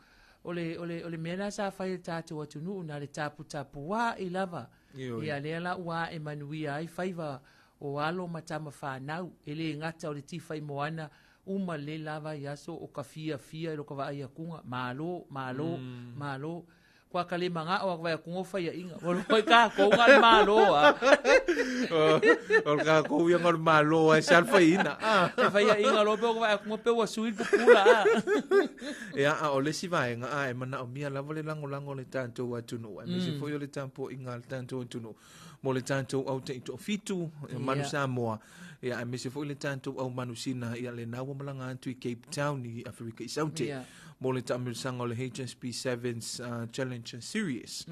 Speaker 1: o le mea la sa fai e le tatou atunuu na le taputapuai lava. Ia lea la ua ae manuia ai faiva o alo ma tama whanau, e le gata o le tifai moana, uma le lava i aso o ka fia fia i lo ka vaai akunga, malo, malo, malo. Kua ka le manga o vai akunga o whai a inga. O loi ka kou ngā le malo a.
Speaker 2: O ka kou ia ngā le malo a, se alfa ina.
Speaker 1: E whai a inga lope o ka vai akunga pe ua sui pupula a.
Speaker 2: Ia, a o le si vaenga a, e mana o mia lava le lango lango le tātou atunuu. Aemaise foi o le tāpo inga le tātou atunuu. Mo le tātou au te ito fitu, manu Samoa. Ia, aemaise foi le tātou au manu sina, ia le naua malanga atu i Cape Town i Afrika i Saute. Mo le taamilosaga o le HSP Sevens Challenge Series.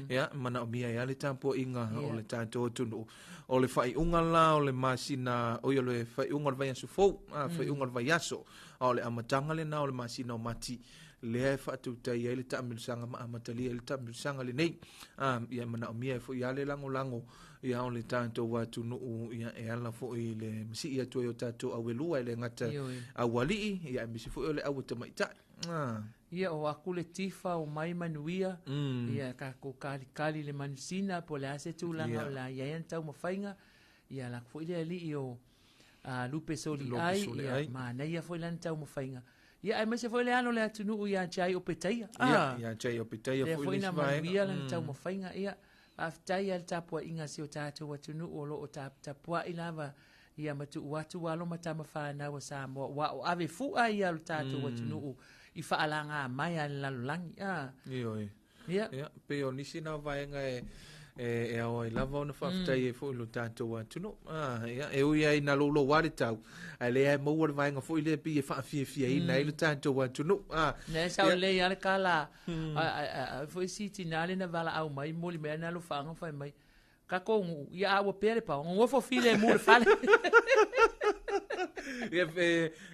Speaker 2: Ia, mana o mia ia le tāpo inga o le tātou atunuu. O le whaiunga la o le masina, o ia le whaiunga o le vaiaso fou, whaiunga o le vaiaso. A o le amatanga le na o le masina o Mati. Lea e whaatautai ai le taamilosaga ma amatalia ai le taamilosaga lenei. Ia mana o mia e foi ia le langolango ia o le tātou atunuu ia e ala foi le masii atu ai o tātou auelua e le gata aualii ia aemaise foi o le au tamaitai.
Speaker 1: Ia o aku le tifa o mai manuia ia kākou kalikali le manusina po le a se tulaga o la ia ai ana taumafaiga ia la foi le alii o Lupe Soli ai ia manaia foi lana taumafaiga. Ia aemaise foi le alo le atunuu ia Jai o Petaia.
Speaker 2: Ia Jai o Petaia
Speaker 1: foi le na manuia lana taumafaiga. Ia faafetai a le tapuaiga si o tatou atunuu o loo taputapuai lava ia matuu atu alo ma tama whanau a Samoa ua o ave fua ia lo tatou atunuu i faalaga mai a le lalolagi.
Speaker 2: Ioe. Ia. Ia, pe o nisi na vaenga e ao ai lava ona faafetai ai foi lo tatou atunuu. Ia, e ui ai na loulou lava le tau, ae lea e maua le vaega foi lea pei e faafiafiaina ai lo tatou atunuu.
Speaker 1: Ne sa o le ia le kala, foi si tina le na valaau mai, moli mai ana alofaga fai mai. Ka kou ia a ua pea le pao, ngofo file mu le fale.
Speaker 2: Ia,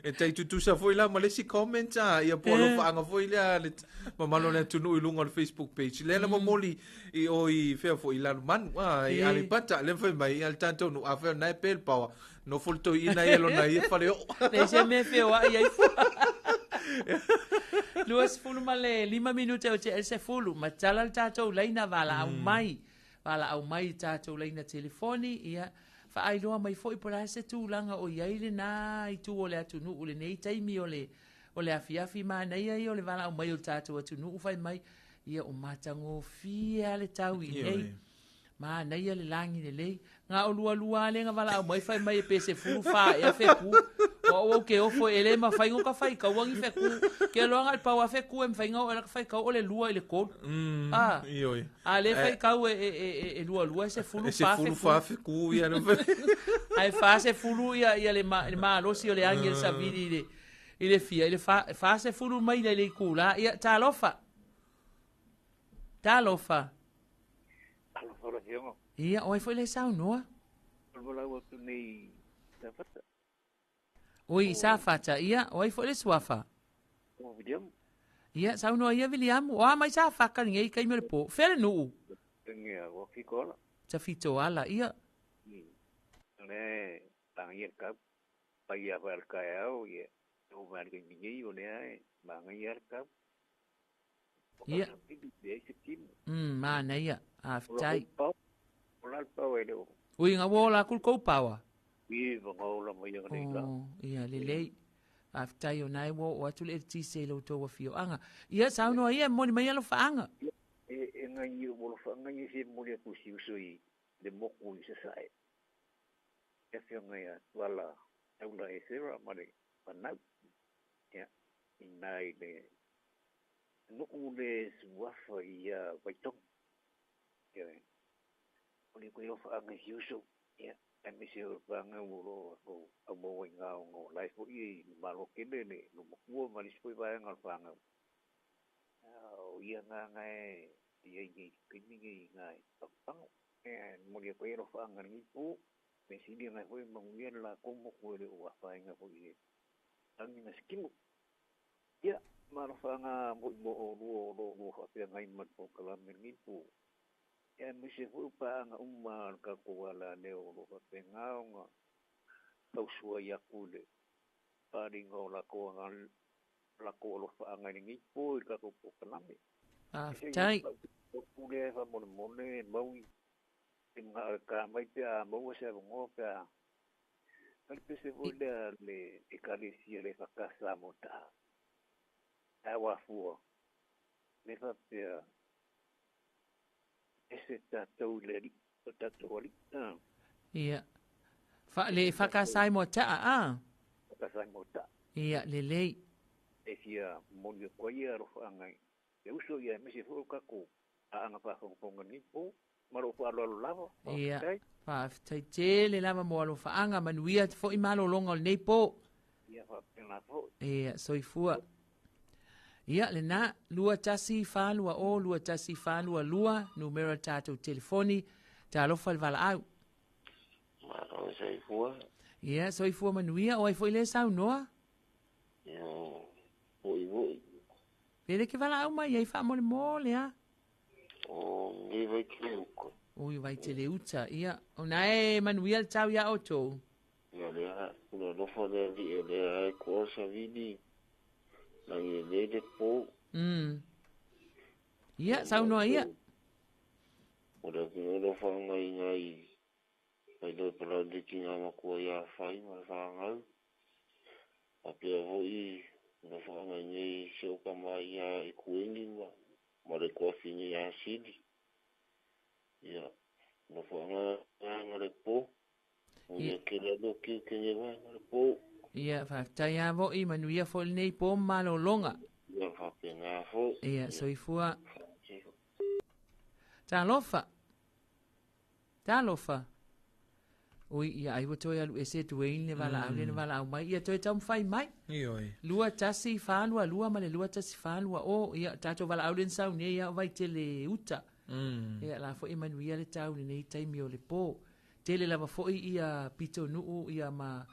Speaker 2: e tai tutusa foi la ma le isi comment, ia po alofaga foi lea le mamalo le atunuu i luga o le Facebook page. Lea na momoli i o i fea foi i Lalomanu, i Aleipata, lea fai mai, ia le tatou nuu, a fea na e pea le pao, nofo le toeaina ia lona ia fale oo.
Speaker 1: Le se mea feo ai ai fua. 25 minute o te el sefulu, ma tala le tatou laina valaau mai. Valaau mai i tatou laina telefoni, ia, faailoa mai foi po o le a se tulaga o i ai lenā itu o le atunuu lenei taimi o le afiafi manaia ia o le valaau mai o le tatou atunuu fai mai, ia o matagofie lava le tau i nei. Manaia le lagi lelei. Ngā o lua lua le nga valaau mai fai mai e pe 14 ea feku. O au au ke ofo e le mawhai ngo ka whai kau angi feku. Ke loa nga le pau a feku e mwhai ngau e la ka whai kau o le lua i le kolu.
Speaker 2: Ioi.
Speaker 1: A le whai kau e lua lua e se fulu
Speaker 2: E se
Speaker 1: wha
Speaker 2: fulu
Speaker 1: feku.
Speaker 2: wha feku, ia le
Speaker 1: Ai wha se fulu ia le malosi o le angi e le savili i le fia. I le wha se fulu mai le le kula. Ia, talofa. Talofa.
Speaker 8: Talofa la fionga.
Speaker 1: Ia, oi foi le saunoa.
Speaker 8: O le atu nei Safata.
Speaker 1: Oi, Safata, ia, oi foi le suafa.
Speaker 8: O William.
Speaker 1: Ia, saunoa ia William. O a mai Safaka ni ei kai me le po. Fele nuu.
Speaker 8: Ia, o Fitoala.
Speaker 1: Ta Fitoala, ia.
Speaker 8: Le, tangi ia kau. Pai ia whal kai au, ia. O whal kai mingi, o nea e, manga ia kau.
Speaker 1: Ia. Mana ia. A, fitai.
Speaker 8: O la le pawa e le o.
Speaker 1: Ui nga ua ola aku le kou pawa.
Speaker 8: I va nga ola mai ia nei la.
Speaker 1: Oh, ia lelei. Faafetai o na e ua oo atu le eletise i lo outou afioaga. Ia saunoa ia e momoli mai alofaaga.
Speaker 8: E e ngai o alofaaga ia fia momoli atu i si uso i le moku i Sasae. E afioga ia Tuala Taula Esera ma le fanau. Ia, ina i le nuu le suafa ia Vaitogi. Ia, o le koe alofaaga i si uso. Ia, aemaise o le vaega o lo o aumau ai ngā o la e foi i malo tele le matua ma le isi foi vaega o le fanau. O ia ngā ngā e i ai nei taimi nei ngā e pagopago. E momoli atu ai alofaaga i lenei po, me sili ngai foi manuia le latou motu e le o afaina foi i le lagi na sikimu. Ia, ma alofaaga foi mo oulua o lo o lua faafeagai ma le polokalame i lenei po. Ia aemaise foi o paaga uma a le tatou ala lea o lo o faapena ona tausuai atu i le faaaliga o latou latou alofaaga i lenei po i le tatou polokalame.
Speaker 1: Faafetai.
Speaker 8: O pule e faamolemole mau i te manao e ta mai pe a maua se avanoa pe a fai pese foi lea le Ekalesia le Ekatasa mo ta a fua le faapea ese tatou i le alii o tatou alii.
Speaker 1: Ia. Fa, le EFKS mo taa a?
Speaker 8: EFKS mo taa.
Speaker 1: Ia, lelei.
Speaker 8: E fia momoli atu ai ia alofaaga i le uso ia aemaise foi o tatou aaga faafogafoga i lenei po ma lou faaaloalo lava.
Speaker 1: Ia,
Speaker 8: Faafetai.
Speaker 1: faafetai tele lava mo alofaaga, manuia foi malologa o lenei po.
Speaker 8: Ia faapena foi.
Speaker 1: Ia, soifua. Ia, lena, 21420 21422, numera o le tatou telefoni. Talofa i le valaau.
Speaker 11: Malo soifua.
Speaker 1: Ia, soifua manuia, o ai foi lea e saunoa?
Speaker 11: Ia, voi voi.
Speaker 1: Pe le ke valaau mai ai faamolemole a.
Speaker 11: O nei vai tele uta.
Speaker 1: Ui vai tele uta, ia. O na e manuia le tau ia outou.
Speaker 11: Ia lea, pule alofa le alii e lea ai koa savili. Lagi e le le po.
Speaker 1: Ia, saunoa ia.
Speaker 11: O le atu alofa ngai ngai mai loe palau le ki ngā makua ia whai ma le whāngau. A pea foi alofa ngai nei se o ka mai ia e kuengi ma ma le koafine ia sili. Ia, alofa ngai ngai le po. O ia ke le alo ki ke nge wai ma le po.
Speaker 1: Ia, faafetai lava foi, manuia foi lenei po ma malologa.
Speaker 11: Ia, faapena foi.
Speaker 1: Ia, soifua. Talofa. Talofa. Ui, ia ai ua toe alu ese Dwayne le valaau lea na valaau mai. Ia toe taumafai mai.
Speaker 2: Ioe.
Speaker 1: 2 1 4 2 2 ma le 2 1 4 2 0. Ia, tatou valaau lea na sau nei ia o Vaitele uta. Ia, la foi e manuia le tau lenei taimi o le po. Tele lava foi ia pitonuu ia ma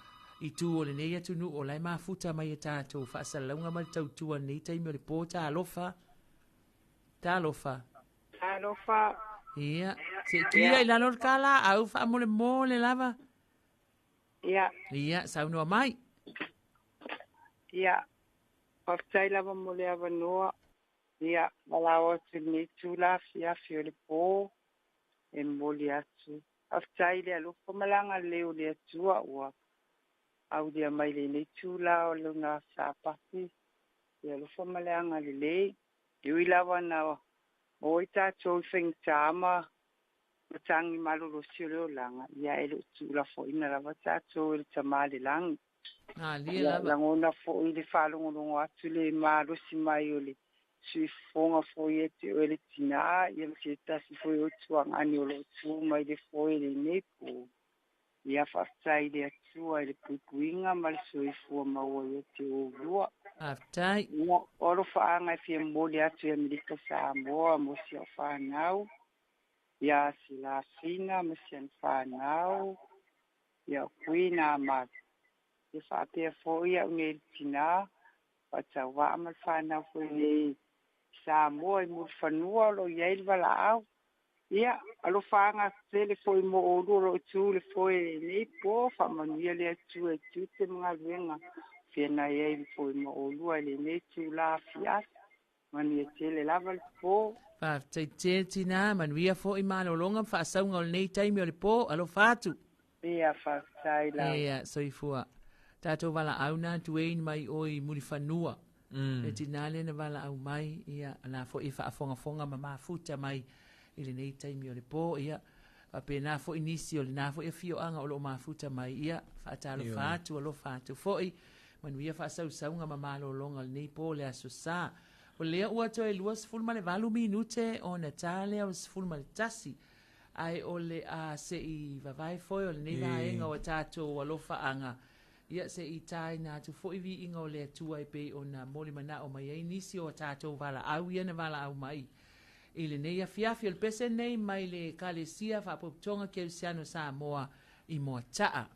Speaker 1: itu o lenei atunuu o la e mafuta mai e tatou faasalalauga ma le tautua lenei taimi o le po. Talofa. Talofa.
Speaker 12: Talofa.
Speaker 1: Ia, se kia i lalo le kala au faamolemole lava.
Speaker 12: Ia.
Speaker 1: Ia, saunoa mai.
Speaker 12: Ia. Faafetai lava mo le avanoa. Ia, valaau atu i lenei itula afiafi o le po e momoli atu. Faafetai i le alofa ma le agalelei o le Atua ua aulia mai lenei itula o lona Sapati. Le alofa ma le agalelei. E ui lava na maua ai tatou i faigata ma matagi malolosi o le olaga, ia e le o tuulafoaina lava tatou e le Tamā le lagi.
Speaker 1: Malie
Speaker 12: Ia
Speaker 1: lava.
Speaker 12: lagona foi le faalogologo atu le malosi mai o le suifofoga foi e te oe le tinā, ia ma se tasi foi o tuagani o loo tu mai le foe lenei po. Ia faafetai i le Atua i le puipuiga ma le soifua maua ia te oulua.
Speaker 1: Faafetai.
Speaker 12: Ia, o alofaaga e fia momoli atu i Amerika Samoa mo si au fanau, ia Selafina ma si ana fanau, ia o Queen Amalo. Ia faapea foi au nei le tinā, faatauvaa ma le fanau foi nei Samoa i Mulifanua o lo o i ai le valaau. Ia, alofaaga tele foi mo oulua o loo tu le foe lenei po, faamanuia le Atua i tiute ma galuega feagai ai foi ma oulua i lenei itula afiafi. Manuia tele lava le po.
Speaker 1: Faafetai tele tinā, manuia foi malologa ma faasauga o lenei taimi o le pō, alofa atu.
Speaker 12: Ia, faafetai lava.
Speaker 1: Ia, soifua. Tatou valaau na Dwayne mai oi Mulifanua. Le tinā lea na valaau mai, ia, o la foi e faafogafoga ma mafuta mai i lenei taimi o le pō, ia, faapena foi nisi o lena foi afioaga o lo o mafuta mai, ia, faatalofa atu, alofa atu foi, manuia faasausauga ma malologa o lenei pō le Aso Sa. O lea ua toe 28 minute ona ta lea o le 11, ae o le a se i vavae foi o lenei vaega o tatou alofaaga, ia se i taina atu foi viiga o le Atua e pei ona molimanao mai ai nisi o tatou valaau ia na valaau mai i lenei afiafi. O le pese nei mai le Ekalesia Faapotopotoga Kerisiano Samoa i Moataa.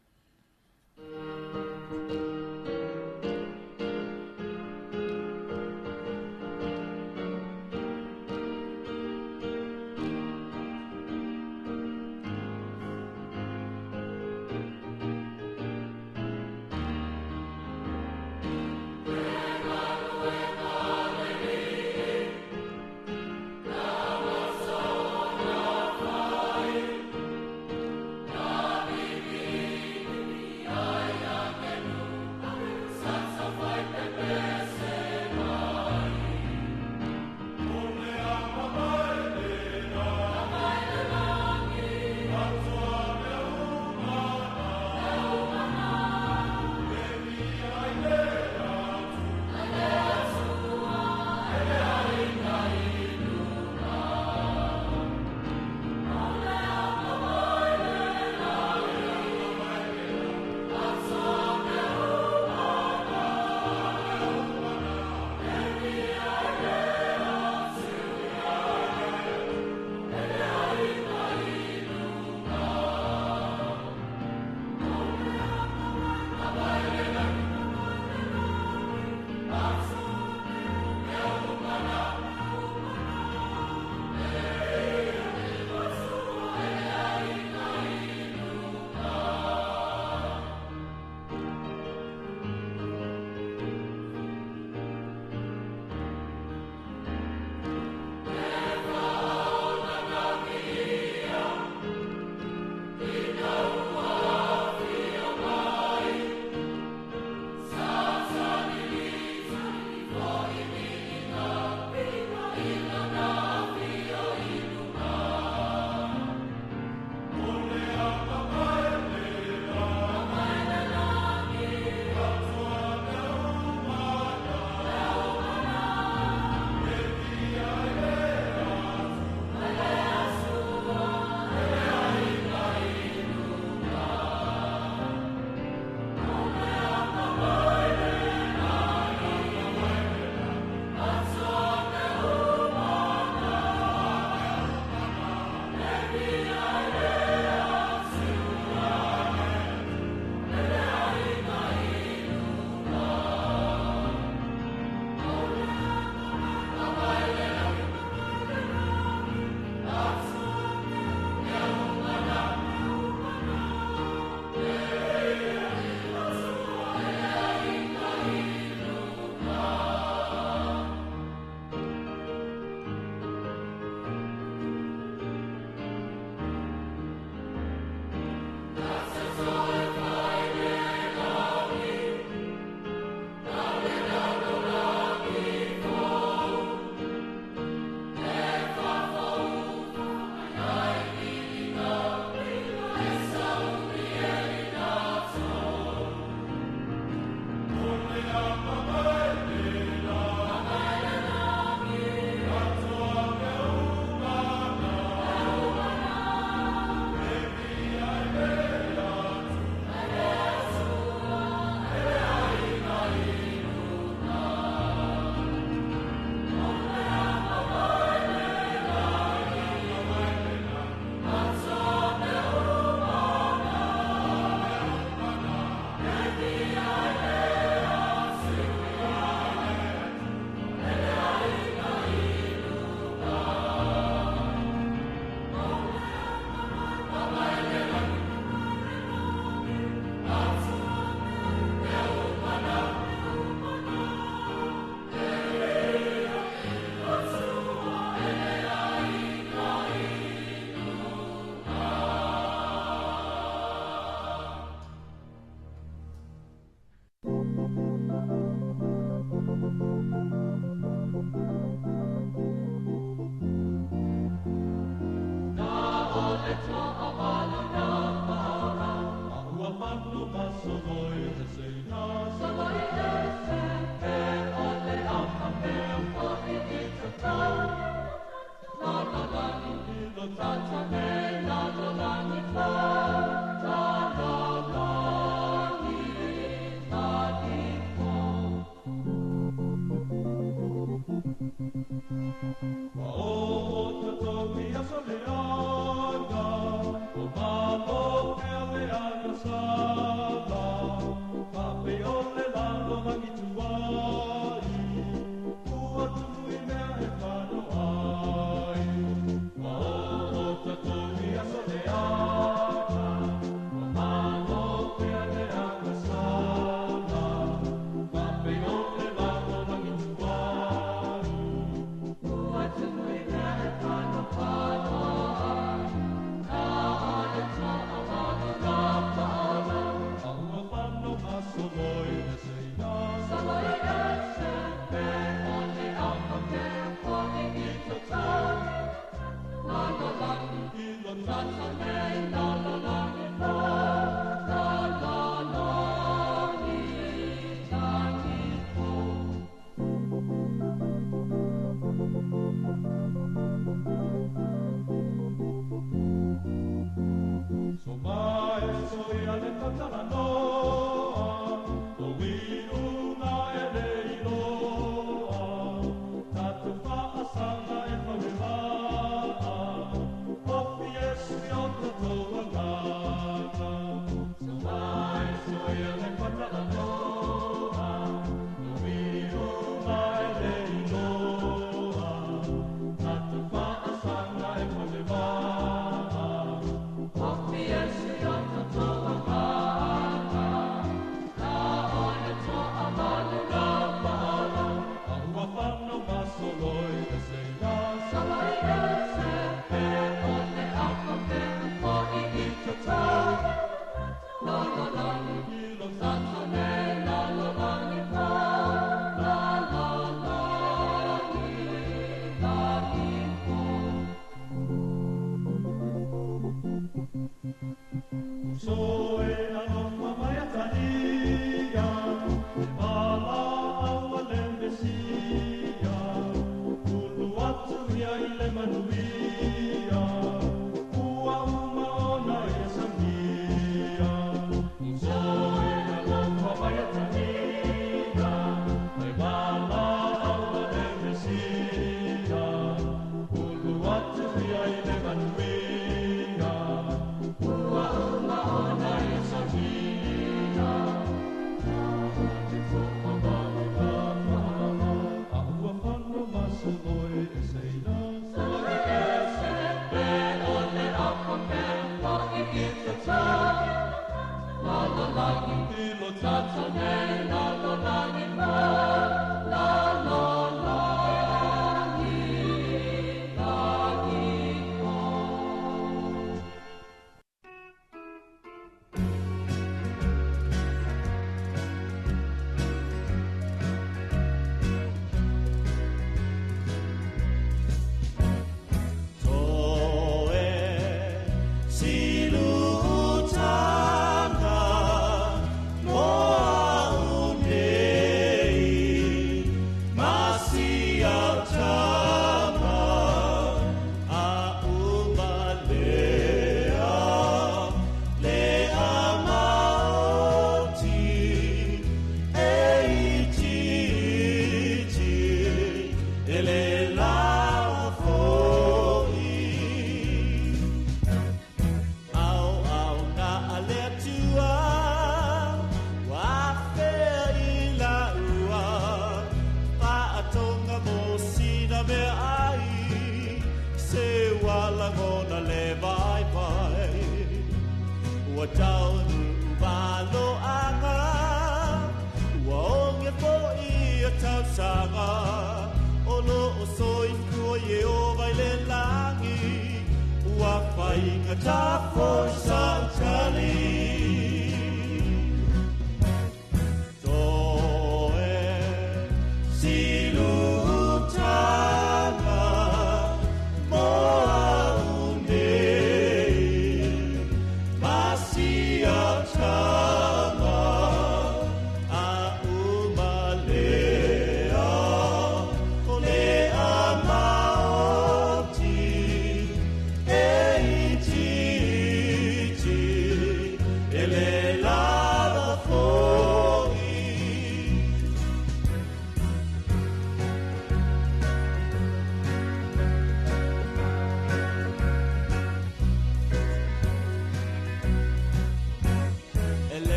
Speaker 13: Masia Tama.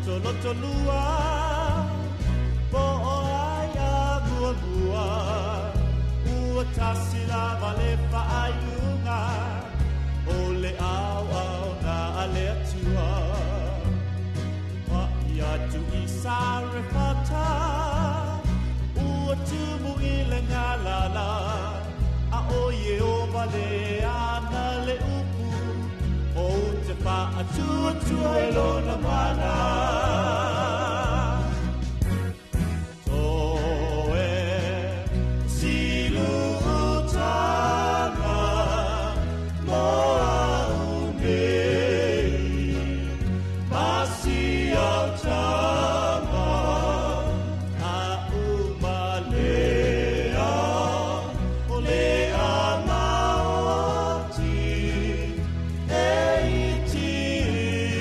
Speaker 13: loto loto lua Po o ai a mua mua Ua tasi lava le faaiuga O le au au na ale atua Pa ia tu i sarefata Ua tumu i le ngalala A o ye o vale ana le upu O te whaatua tua e lona mana Toe siluutanga mo au nei Masiautama a umalea o le amaoti e itiiti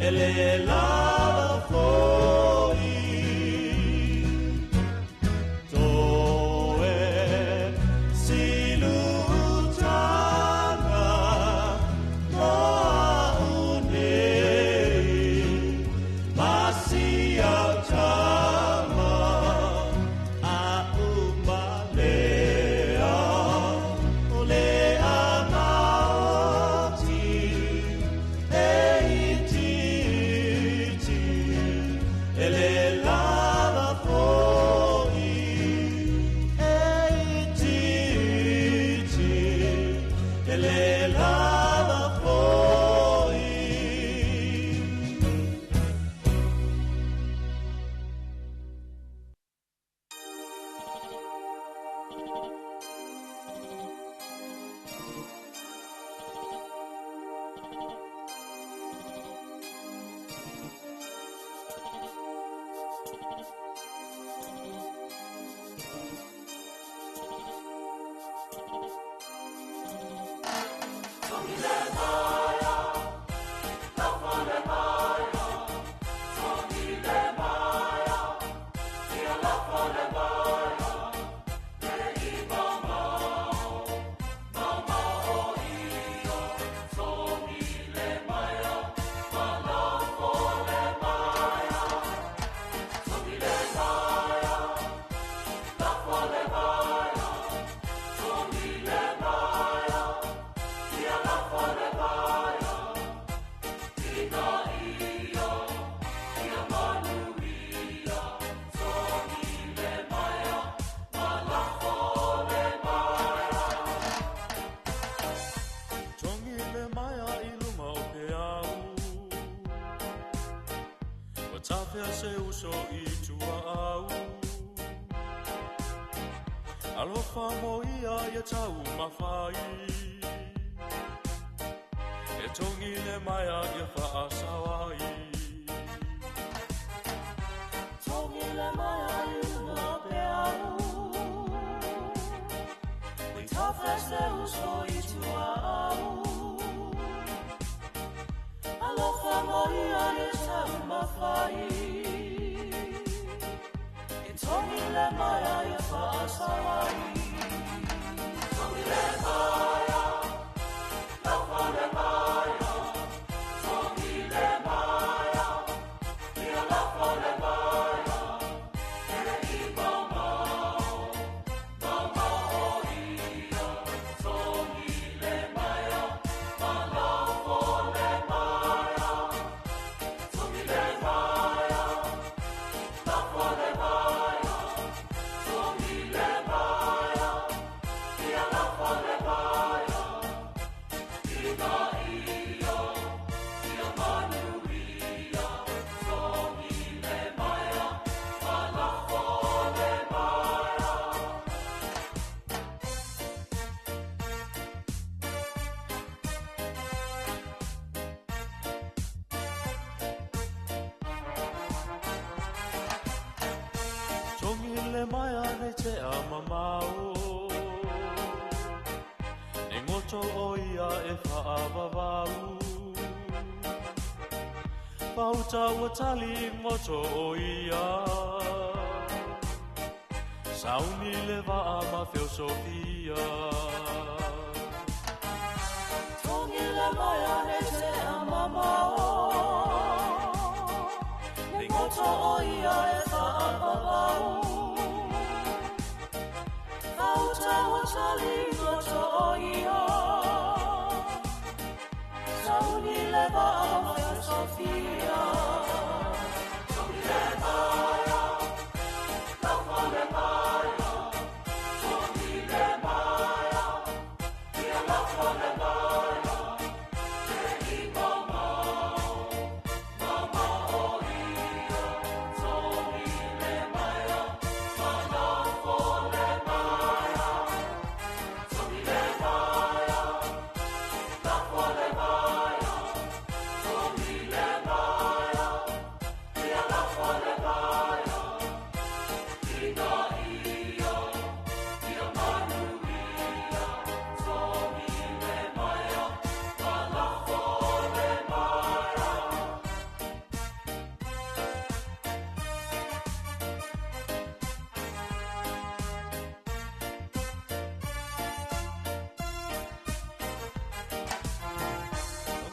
Speaker 13: e le lava foi. Toe siluutanga mo au nei Masiautama a umalea o le amaoti e itiiti e le lava foi. E itiiti e le lava foi.
Speaker 14: Tongi le maia i lunga o ke au Ua tafea se uso i tua au Alofa mo ia ia tau mawhai E tongi le maia ia whaasawai
Speaker 15: Tongi le maia i lunga o ke au Ua tafea se uso i tua au Alofa mo ia ia tau mawhai E tongi le maia ia whaasawai Tongi le maia, alofa le maia Tongi le maia, ia alofa le maia E i maumau, maumau o ia Tongi le maia, malafo le maia Tongi le maia, alofa le maia Tongi le maia, ia alofa le maia Ina ia, ia manuia Tongi le maia, malafo le maia
Speaker 14: Tongi le maia nei te a mamao E ngoto o ia e whaavavau Pauta ua tali ngoto o ia Sauni le vaa ma feosofia
Speaker 15: Tongi le maia nei te a mamao Goto o ia e whaapapau Whauta o tali goto o ia Sauni le vaa mawhea Sofia Tomi le maia, lafo le maia Tomi le maia, ia lafo le maia Te i mamao, mamao o ia Tomi le maia, ma lafo le maia Tomi le maia, lafo le maia Tomi le maia, ia lafo le maia Ina ia, ia manuia Tomi le maia, ma lafo le maia.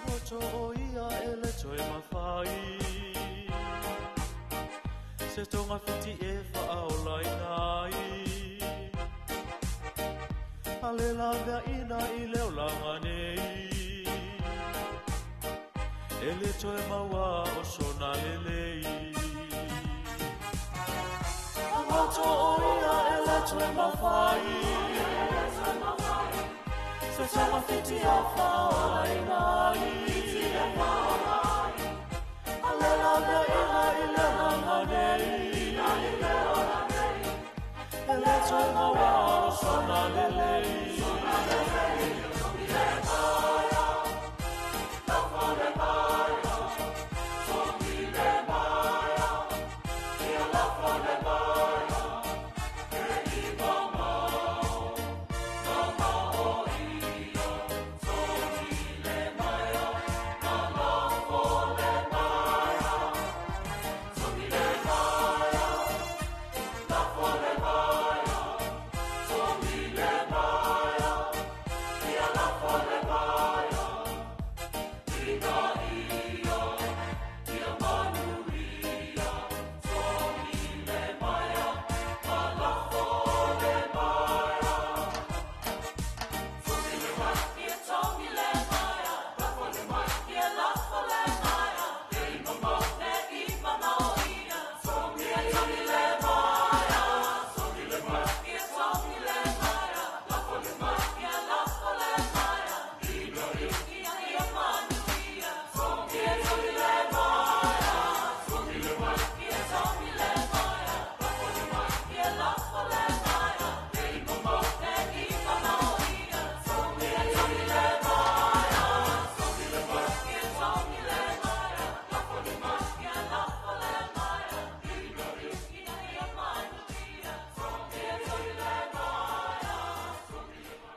Speaker 14: Goto o ia e le toe mawhai Se tonga whiti e whaola i nai A le lavea ina i leo langa nei E le toe maua o sona lelei Goto o ia e le toe mawhai Se tonga whiti e whaola i nai A le lavea ina i leo langa nei E le toe maua o sona lelei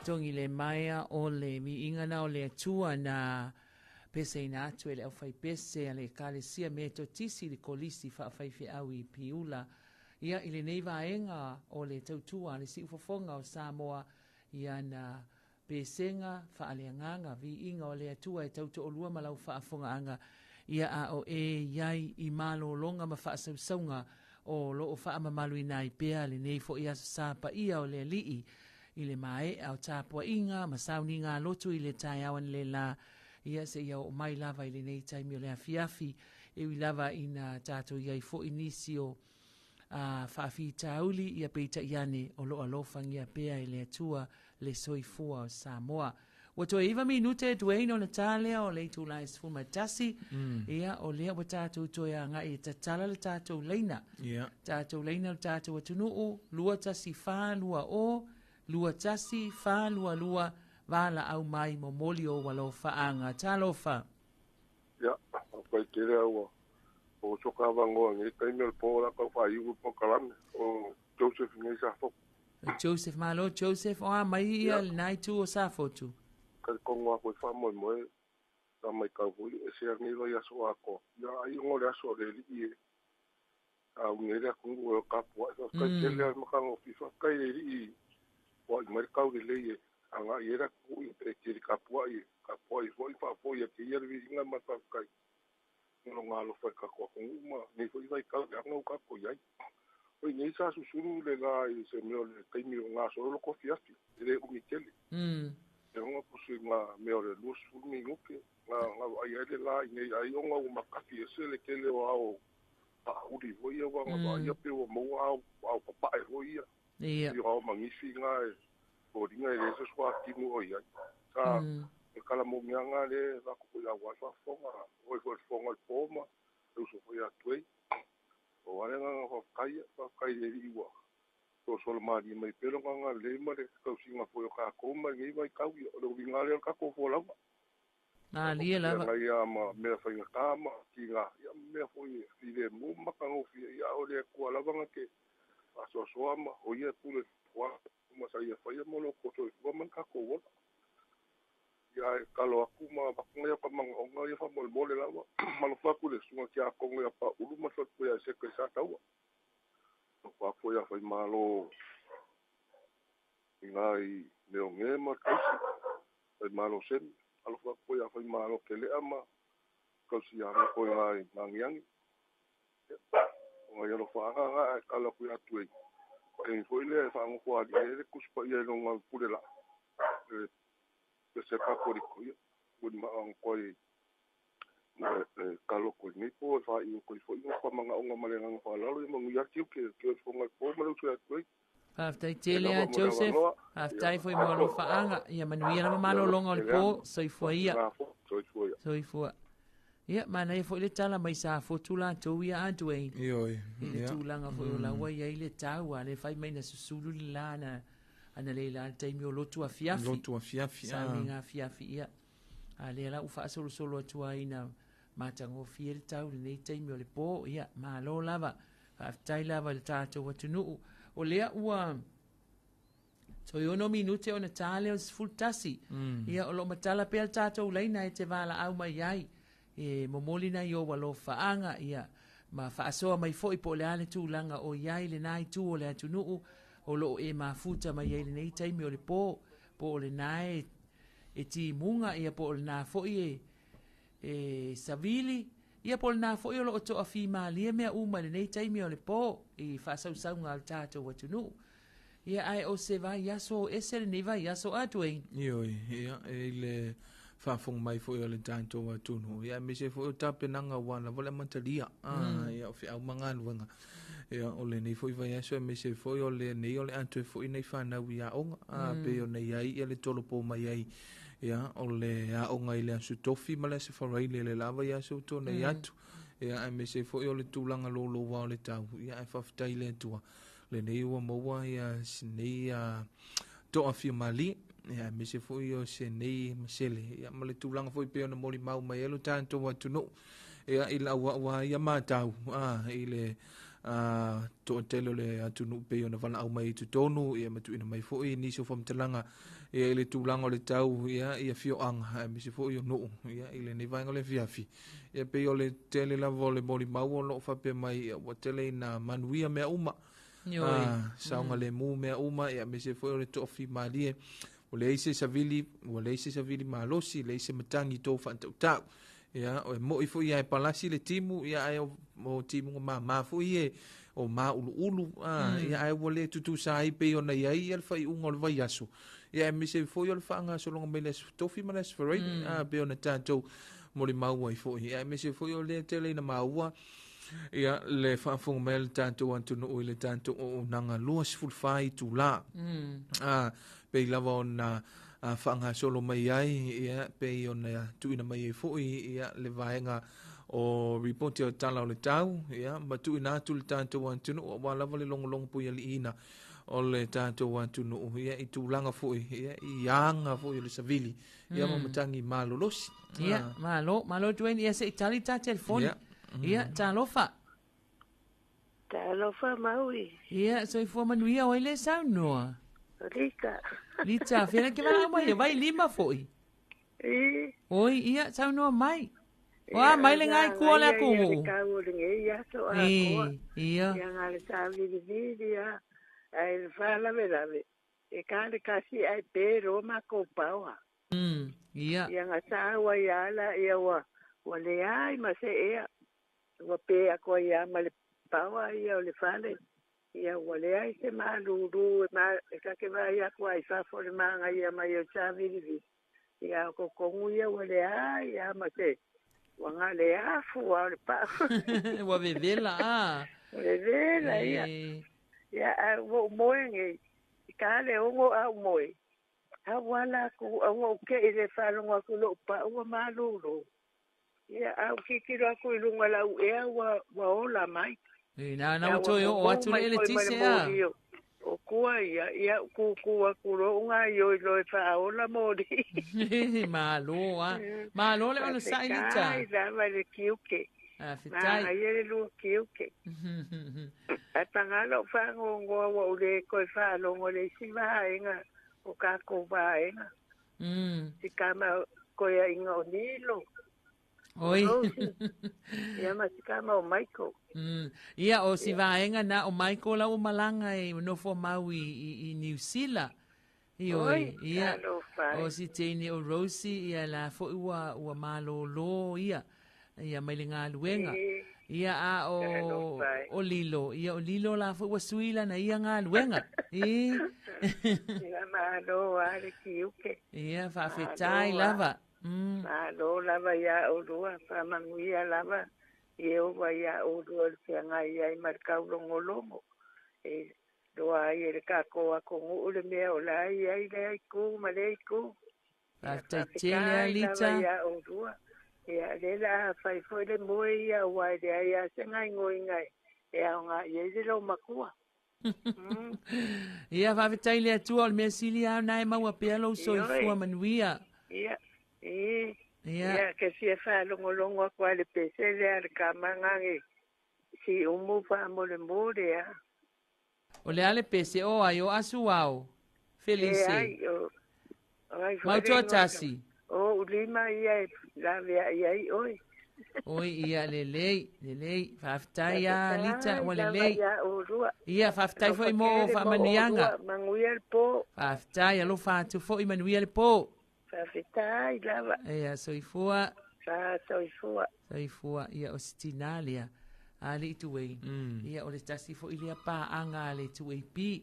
Speaker 1: Tongi le maia o le miinga na o le atua na pese ina atu e le au whai pese a le ekalesia me to tisi le kolisi wha whai au i piula. Ia i le nei vaenga o le tautua le siufofonga o Samoa ia na pesenga whaaleanganga viinga o le atua e tauto o lua malau whaafonga anga ia a o e iai i malolonga ma whaasausauga o loo whaamamalu ina i pea le nei fo ia sapa ia o le alii i le mae au tāpua inga, ma sauni ngā lotu i le tai awan le la. Ia se ia o mai lava i le nei taimi o le afiafi, e ui lava ina tātou iai fo inisi o whaafi tāuli ia peita iane o loa lofangia pea i le atua le soifua o Samoa. Ua toe 9 minute Dwayne o le tālea o le itula e 11. Ia o lea ua tātou toe a ngai e tatala le tātou leina. Tātou leina le tātou atunuu, 214 20 214 22 wala au mai momoli o walofa anga. Talofa.
Speaker 4: Ia, whai tere aua. O soka wangoa ngai taimi o le pō la kau whaiu po kalame o Joseph ngai Safotu.
Speaker 1: Joseph malo, Joseph o a mai ia le nai tu o Safotu.
Speaker 4: Ka kongo a koe wha moe na mai kau hui e sea ngai vai aso ako. Ia ai ngo le aso le li i e. A unge le akungu o kapua. Kai tele al makango fifa kai le li i. Wa i mai kau le le e. Anga i era ku i e tiri kapua i. Kapua i fo i wha fo i a te ia le viringa ma wha kai. Lo ngā alofa i kako akongu ma nei foi vai kau le anga o kako iai. Oi nei sa susulu le la i se mea o le taimi o ngā solo ko fiafi, e le umi tele. E onga pusi ngā mea o le 20 minuke, ngā ngā ai ai le la i nei ai onga o makafi e se le kele o ao pauli foi ia wa ngā ia pe o maua ao, ao papae foi ia.
Speaker 1: Ia.
Speaker 4: I ao mangifi ngā e o ringa e le se sua timu o ia. Sa e kala mo mea ngā le wako ko ia wai whafonga, oi foi fonga le pōma, e uso foi atu ei. O wale ngā ngā whawhakaia, whawhakai le ri iwa. To solo maari mai pelo ngā ngā le ma le kausinga foi o kākou ma ngei vai kau ia. O le uwi ngā leo kākou fō lawa.
Speaker 1: Nā lia lava.
Speaker 4: Ngai ia ma mea whainga tāma, ki ngā, ia mea foi e file mū maka ngōwhia, ia o le kua lava ngā ke asoasoa ma, o ia pule fua, ma sa ia whaia mo lo koto i fua man kākou ola. Ia e kalo aku ma wakunga ia ka manga onga ia wha mole mole lawa. Malo whaku le sunga ki a kongo ia pa ulu ma whaku ia se kai sa taua. Whaku ia whai malo i ngā i meo nge ma kaisi. Whai malo semi. Alo whaku ia whai malo ke lea ma kausi ia ngā koe ngā i ngangiangi. O ngā ia whaanga ngā e kalo aku ia atu ei. E foi le whaangoko ali e le kuspa ia i ngā pule la. E se ka kori ko ia. Uri ma ang koe kalo koe nei po e wha i koe fo inga pa manga onga male nganga wha lalo i mangu ia tiu ke ke o fonga po ma le utu atu ei.
Speaker 1: Faafetai tele a Joseph. Faafetai foi mo alofa Ia manuia lava malologa o le po. Soifua ia.
Speaker 4: Soifua ia.
Speaker 1: Soifua. Ia, manaia foi le tala mai sa fotu latou ia a Dwayne.
Speaker 2: Ioe.
Speaker 1: I le tulaga foi o laua iai le tau a le fai mai na susulu le la na ana le la le taimi o lotu afiafi.
Speaker 2: Lotu afiafi.
Speaker 1: Sauniga afiafi ia. A lea la ua faasolosolo atu ai na matagofie le tau lenei taimi o le po. Ia, malo lava. Faafetai lava i le tatou atunuu. O lea ua toe 6 minute ona tā lea o le 11. Ia, o loo matala pea le tatou laina e te valaau mai ai. E momoli nai ou alofaaga, ia, ma faasoa mai foi po o le a le tulaga o iai lenā itu o le atunuu o loo e mafuta mai ai lenei taimi o le po, po o lenā e timuga, ia po o lenā foi e savili, ia po o lenā foi o loo toafimalie mea uma i lenei taimi o le po i faasausauga a le tatou atunuu. Ia, ae o se vaiaso ese lenei vaiaso a Dwayne.
Speaker 2: Ioe, ia, e i le faafofoga mai foi o le tatou atunuu. Ia, aemaise foi o tapenaga ua lava le amatalia. Ia, o feau ma galuega. Ia, o lenei foi vaiaso, aemaise foi o lenei o le atoe foi nei whanau i aoga. Pe o nei ai, ia le tolopo mai ai. Ia, o le aoga i le aso tofi ma le aso faraile le lava i aso tō nei atu. Ia, aemaise foi o le tulaga lōlō o le tau. Ia, ae faafetai le Atua. Lenei ua maua ia sinei toafia malie. Ia, aemaise foi o se nei masele. Ia, ma le tulaga foi pe ona moli mau mai e lo tatou atunuu. Ia, i lau aua ia matau, i le toatele o le atunuu pe ona valaau mai i totonu, ia, ma tuuina mai foi nisi o faamatalaga, ia, i le tulaga o le tau, ia, ia fioaga, aemaise foi o nuu, ia, i lenei vaega o le afiafi. Ia, pei o le tele lava o le molimau o loo faapea mai, ia, ua tele ina manuia mea uma. Saoga le mu mea uma, ia, aemaise foi o le toafimalie. Ua leai se savili, ua leai se savili malosi, leai se matagi tō faatautau. Ia, o e moi foi ia e palasi le timu, ia, ae o timu ngā mā foi e, o mā uluulu, ia, ae ua le tutusa ai pei ona iai ia le whaiunga o le vaiaso. Ia, aemaise foi o le faangasologa mai le aso tofi ma le aso faraile, pei ona tatou molimau ai foi. Ia, aemaise foi o le tele ina maua, ia, le faafofoga mai le tatou atunuu i le tatou auaunaga 24 itulā. Pei lava ona faangasolo mai ai, ia, pei ona tuuina mai ai foi, ia, le vaega o ripoti o tala o le tau, ia, ma tuuina atu le tatou atunuu, aua lava le logologo puialiiina o le tatou atunuu, ia, i tulaga foi, ia, i aga foi o le savili, ia, ma matagi malolosi.
Speaker 1: Ia, malo, malo Dwayne, ia se i tali ta telefoni. Ia, talofa.
Speaker 16: Talofa Maui.
Speaker 1: Ia, soifua manuia o ai le saunoa.
Speaker 16: Lita.
Speaker 1: Lita, fena ke valaau mai, vai lima foi.
Speaker 16: I.
Speaker 1: Oi, ia, saunoa mai. Oa, mai le ngai kua le aku.
Speaker 16: Ia, kau o le ngei aso a koa.
Speaker 1: Ia.
Speaker 16: Ia ngā le sāvili vili a, ai le whālawe lawe. E kā le kasi ai pē rō ma kō paoa.
Speaker 1: Ia.
Speaker 16: Ia ngā sāua ia ala, ia ua le ai ma se ea. Ua pe aku ai a ma le paoa ia o le fale. Ia ua leai se malūlū e ma e ta te vaai atu ai i fafo i le magaia mai o le savilivili. Ia o totonu ia ua leai a ma se ua na le afu a o le pau.
Speaker 1: Ua vevela a.
Speaker 16: Ua vevela ia. Ia ae ua ou moe nei i ka le 6 a ou moe. A ua ala atu a ua ou te'i i le faalogo atu i lo'u pau ua malūlū. Ia a ou tilotilo atu i luga o lau ea ua ua ola mai.
Speaker 1: E na na ua toe oo atu le eletise a.
Speaker 16: O kua ia, ia ou kūkū atu loa ou gaoioi loa e faaola moli.
Speaker 1: Malo a. Malo le onosai Lita.
Speaker 16: Faafetai lava i le tiute.
Speaker 1: Faafetai.
Speaker 16: Manaia le lua tiute. Ae paga lou faanoanoa ua ou le toe faalogo i le isi vaega o tatou vaega. Si tama toeaiina o Nilo.
Speaker 1: Oi.
Speaker 16: Ia ma si tama o Michael.
Speaker 1: Ia o si vaega na o Michael la ua malaga e nofo mau i Niu Sila. Ioe, ia, o si teine o Rosie, ia la foi ua, ua malōlō ia, ia mai le galuega. Ia a o, o Lilo, ia o Lilo la foi ua sui lana ia galuega. I.
Speaker 16: Ia malo a le tiute.
Speaker 1: Ia, faafetai lava.
Speaker 16: Malo lava iā oulua, faamanuia lava Ieova iā oulua i le feagai ai ma le taulogologo. E Loa ai e le tatou atunuu le mea o la e i ai lea itu ma lea itu.
Speaker 1: Faafetai tele Alita.
Speaker 16: Ia oulua. Ia lea la a fai foi le moe ia aua e leai lava se gaoioiga e aoga i ai le loomatua.
Speaker 1: Ia faafetai i le Atua o le mea sili lava na e maua pea lou soifua manuia.
Speaker 16: Ia, e. Ia, ke fia faalogologo atu lava i le pese lea a le tama lena Siumu faamolemole a.
Speaker 1: O le a le pese o ai o asu ao? Felice.
Speaker 16: Leai, o ai foi
Speaker 1: Mau
Speaker 16: le igoa
Speaker 1: toatasi.
Speaker 16: O ou lima ia e laveai ai oe.
Speaker 1: Oi, ia lelei, lelei. Faafetai a Lita, ua
Speaker 16: Faafetai lava
Speaker 1: lelei.
Speaker 16: iā oulua.
Speaker 1: Ia, faafetai
Speaker 16: Alofa
Speaker 1: foi mo
Speaker 16: tele mo
Speaker 1: faamanuiaga.
Speaker 16: oulua, manuia le po.
Speaker 1: Faafetai, alofa atu foi, manuia le po.
Speaker 16: Faafetai lava.
Speaker 1: Ia, soifua.
Speaker 16: Sa soifua.
Speaker 1: Soifua, ia o si tinā lea, a le Ituei. Ia o le tasi foi lea paaga a le 2AP.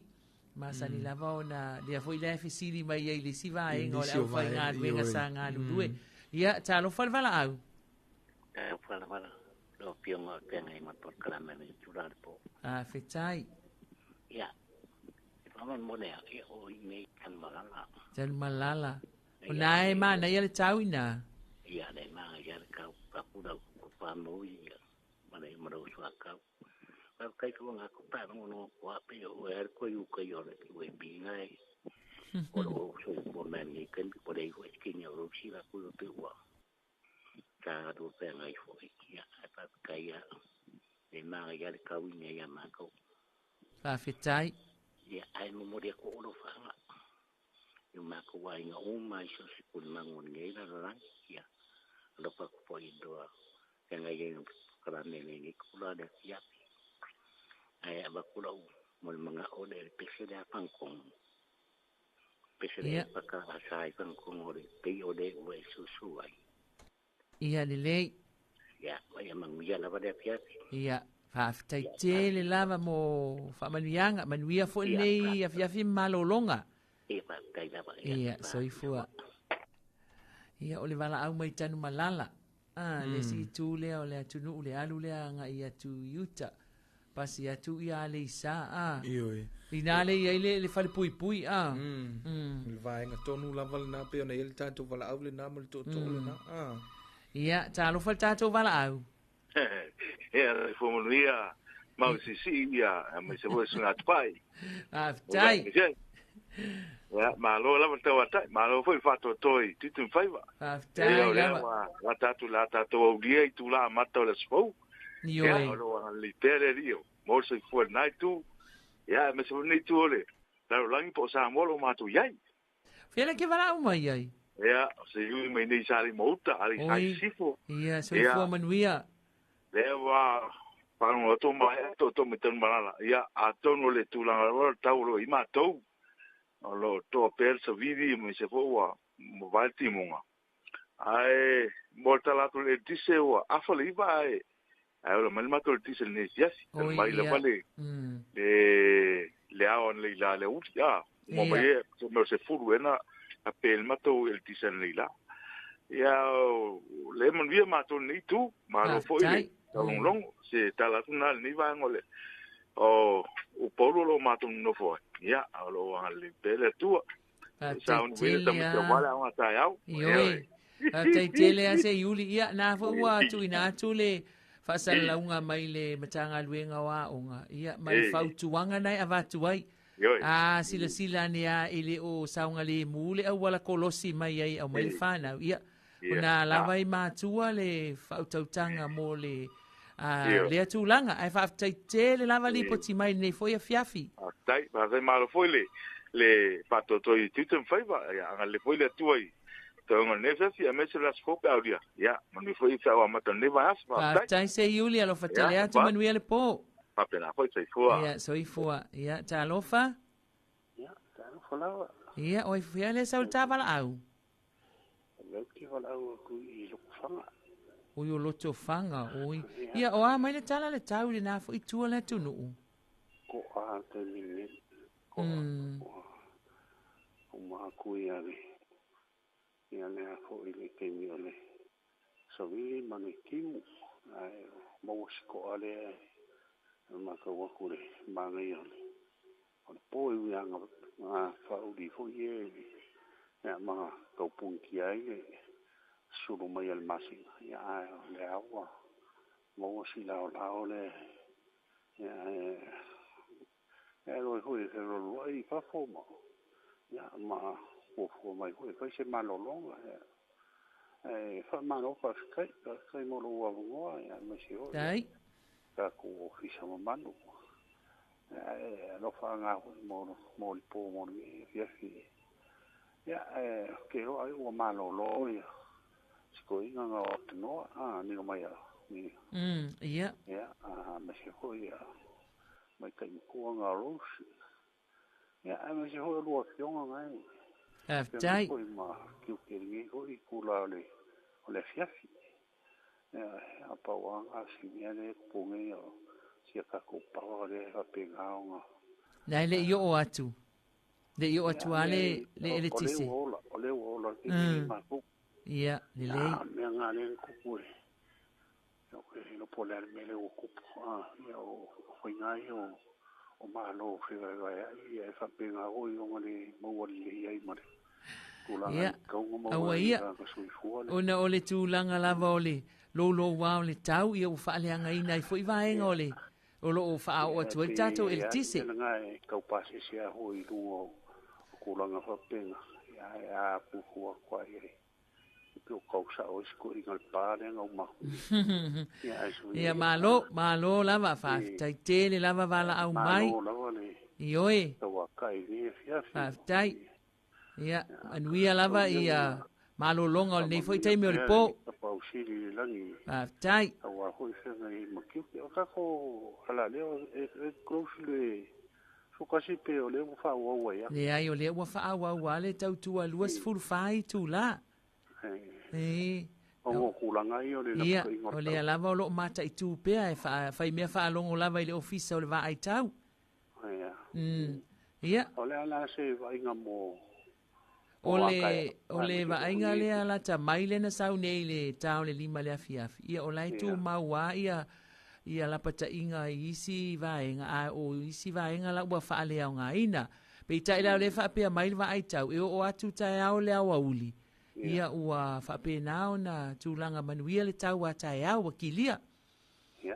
Speaker 1: Masani lava ona lea foi lea e fesili mai ai i le isi vaega o le aufaigaluega sa galulue. Ia, talofa le valaau.
Speaker 5: Talofa lava lau Afioga o feagai ma polokalame le itula o le po.
Speaker 1: Faafetai.
Speaker 5: Ia, e faamolemole lava, ia o i nei Tanumalala.
Speaker 1: Tanumalala. O na e manaia le tau ina.
Speaker 5: Ia, le manaia le tau, papu lau kupa mo ia, ma le ma lau suakau. Faafetai foi ngā kupa no no kua pe o e ko yu ka yo le we bi ngai. O lo so ko me ni ken ko le ko ki ni o si la ku pe ua. Ta do pe ngai fo ia e pa ka ia. Le manaia le kau ina ia ma ko.
Speaker 1: Faafetai.
Speaker 5: Ia ai mo mo ko o lo fanga. I ma ko wa inga o mai so se ku mango nei la la ia. Lo pa ko i doa. Ka ngai ia ka la me ni ku la le ia. Ai aba ku la u mo le manga o le pese le pang kong. Pese le pa ka sa i pang kong o le pe o le o e su su ai.
Speaker 1: Ia lelei.
Speaker 5: Ia, ia mangu ia lava le pia.
Speaker 1: Ia, faafetai tele lava mo faamanuiaga, manuia foi lenei afiafi ma malologa.
Speaker 5: Ia, faafetai lava.
Speaker 1: Ia, soifua. Ia, o le valaau mai Tanumalala. Ah, le isi itu lea o le atunuu le alu lea agai atu i uta. Pasi atu ia Aleisa, ah.
Speaker 2: Ioe.
Speaker 1: Inā le i ai le falepuipui, ah.
Speaker 2: Le vaega tonu lava lena pei ona i ai le tatou valaau lena ma le tootoo lena, ah.
Speaker 1: Ia, talofa le tatou valaau.
Speaker 4: Ia, le fua manuia, mau sisi ia, mai se foi sunga atu pai.
Speaker 1: Faafetai.
Speaker 4: Ia, malo lava tau atai, malo foi whaatoatoa i tutu whaiva.
Speaker 1: Faafetai
Speaker 4: Ia, o lea
Speaker 1: lava.
Speaker 4: ua la tātou la tātou aulia i tū la mata o le aso fou.
Speaker 1: Ioe.
Speaker 4: Ia, o lo anga li pea le rio. Mo se fua nai tū. Ia, me se nei tū o le lalolagi po o Samoa lo mātou iai.
Speaker 1: Fela ke valaau mai ai.
Speaker 4: Ia, o se iui mai nei sa ali mauta, ali
Speaker 1: Oi.
Speaker 4: sai sifo.
Speaker 1: Ia, soifua
Speaker 4: Ia.
Speaker 1: manuia.
Speaker 4: Lea ua whanau atu mai to to me tanu malala. Ia, a tonu le tūlanga o le tau lo i mātou. O lo toa pea le savili me se fo ua mo vai timunga. Ae, mo le tala atu le dise ua afa le iwa ae,
Speaker 10: Ae ola mai le matou eletise i lenei afiafi. Oi, Mai lava le le le ao analeila i le aoauli, a. Uma mai e se mea o le 10 ea na pe le matou eletise analeila. Ia, o lea e manuia matou i lenei itu. Malo foi le taulogologo. Se tala atu lena i lenei vaega o le o Upolu o lo o matou nonofo ai. Ia, o lo o agalelei pea le Atua.
Speaker 1: Faafetai tele a. Ioe. Faafetai tele a Seiuli. Ia, na foi ua tuuina atu le faasalalauga mai le Matagaluega o Aoga, ia, ma le fautuaga na e avatu ai. A silasila ane a e le o saogalemu le auala kolosi mai ai aumai le fanau. Ia, o na lava i matua le faautautaga mo le lea tulaga. Ae faafetai tele lava lipoti mai lenei foi afiafi.
Speaker 10: Faafetai, faafetai malo foi le le faatoatoa i tiute ma faiva. Ia agalelei foi le Atua i toega o lenei afiafi aemaise le aso fou pe a aulia. Ia manuia foi feau amata o lenei vaiaso.
Speaker 1: Faafetai. Faafetai Seiuli, alofa tele atu, manuia le po.
Speaker 10: Faapena foi, soifua.
Speaker 1: Ia, soifua. Ia, talofa.
Speaker 17: Ia, talofa lava.
Speaker 1: Ia, oi fia le sau le tavalaau.
Speaker 17: Lea te valaau atu i Lotofaga.
Speaker 1: Oi o Lotofaga, oi. Ia, o a mai le tala le tau i lena foi tua le atunuu?
Speaker 17: Ko a taimi nei. Ko a, ko a. Uma atu ia le, ia le a foi le taimi o le savili ma le timu. Ae maua si toa lea e matau atu le manaia o le O le po e ui lava na faauli foi e ma tau punitia ai le sulu mai a le masina, ia ae o lea ua maua si laolao lea, ia ae alu ai foi e feloaloaloai i fafo ma, ia ma fuafua mai foi e fai se malologa. Ia ae faamalo faafetai, faafetai mo lou avanoa, ia aemaise foi le tatou ofisa mamalu. Ae alofa aga foi mo le po mo lenei afiafi. Ia, ae ou te iloa ai ua malolo ia si toeaina na o atu noa, a, nino mai a ni.
Speaker 1: Ia.
Speaker 17: Ia, aemaise foi ia tamaitai matua na o Rose. Ia, aemaise foi o lua afioga na e.
Speaker 1: Faafetai.
Speaker 17: Foi ma tiute i lenei foi itula o le afiafi. Ia, a pau lava na o si mea lea e tupu nei o si a tatou power lea e faapena ona.
Speaker 1: Na e le i oo atu. Le i oo atu lava le le eletise.
Speaker 17: O lea ua ola, o lea ua ola le taimi nei matou.
Speaker 1: Ia, lelei.
Speaker 17: A o le mea lena lea na tupu e, ou te le iloa po o le a le mea lea ua tupu. Ia o faiga ia o Malo fevaevaeai, ia e faapena foi ona le maua lelei ai ma le tulaga
Speaker 1: Ia,
Speaker 17: e tatau ona maua
Speaker 1: aua
Speaker 17: ai le
Speaker 1: ia,
Speaker 17: tagata soifua le.
Speaker 1: Ona o le tulaga lava o le louloua o le tau, ia ua faaleagaina ai foi vaega o le o lo o faaoo
Speaker 17: Ia,
Speaker 1: atu ai le
Speaker 17: pei
Speaker 1: tatou
Speaker 17: e i ai lava si
Speaker 1: eletise.
Speaker 17: mea lena e tau pasese lava foi i luga o tulaga faapena, ia ae a fuafua atu lava i ai, e pei o tau sao ai si toeaina o le pa lea na uma atu nei. Ia, ae sui
Speaker 1: Ia,
Speaker 17: ia,
Speaker 1: malo, malo lava, faafetai tele lava valaau mai.
Speaker 17: Malo lava le
Speaker 1: Ioe.
Speaker 17: tauatai i lenei afiafi.
Speaker 1: Faafetai. Ia, manuia lava ia malologa o lenei foi taimi o le po.
Speaker 17: Tapausili i le lagi.
Speaker 1: Faafetai.
Speaker 17: Aua foi feagai ma tiute. O tatou ala lea e close le 11 pe o lea ua faaauau ai lava.
Speaker 1: Leai, o lea ua faaauau lava le tautua 24 itula. E.
Speaker 17: Ona o tulaga ia o le
Speaker 1: Ia,
Speaker 17: lapataiga o
Speaker 1: o
Speaker 17: le
Speaker 1: lea
Speaker 17: tau.
Speaker 1: lava o lo o mataitu pea e fai mea faalogo lava i le Ofisa o le Vaaitau.
Speaker 17: Ia.
Speaker 1: Ia.
Speaker 17: O le a la se vaaiga mo
Speaker 1: O le, o le vaaiga lea lata mai lea na sau nei i le ta o le 5 i le afiafi, ia o la e tumau lava ia, ia lapataiga i isi vaega, a o isi vaega la ua faaleaogaina. Peitai la o lea e faapea mai le vaai tau, e oo atu taeao le aoauli, ia ua faapena ona tulaga manuia le tau a taeao ua kilia.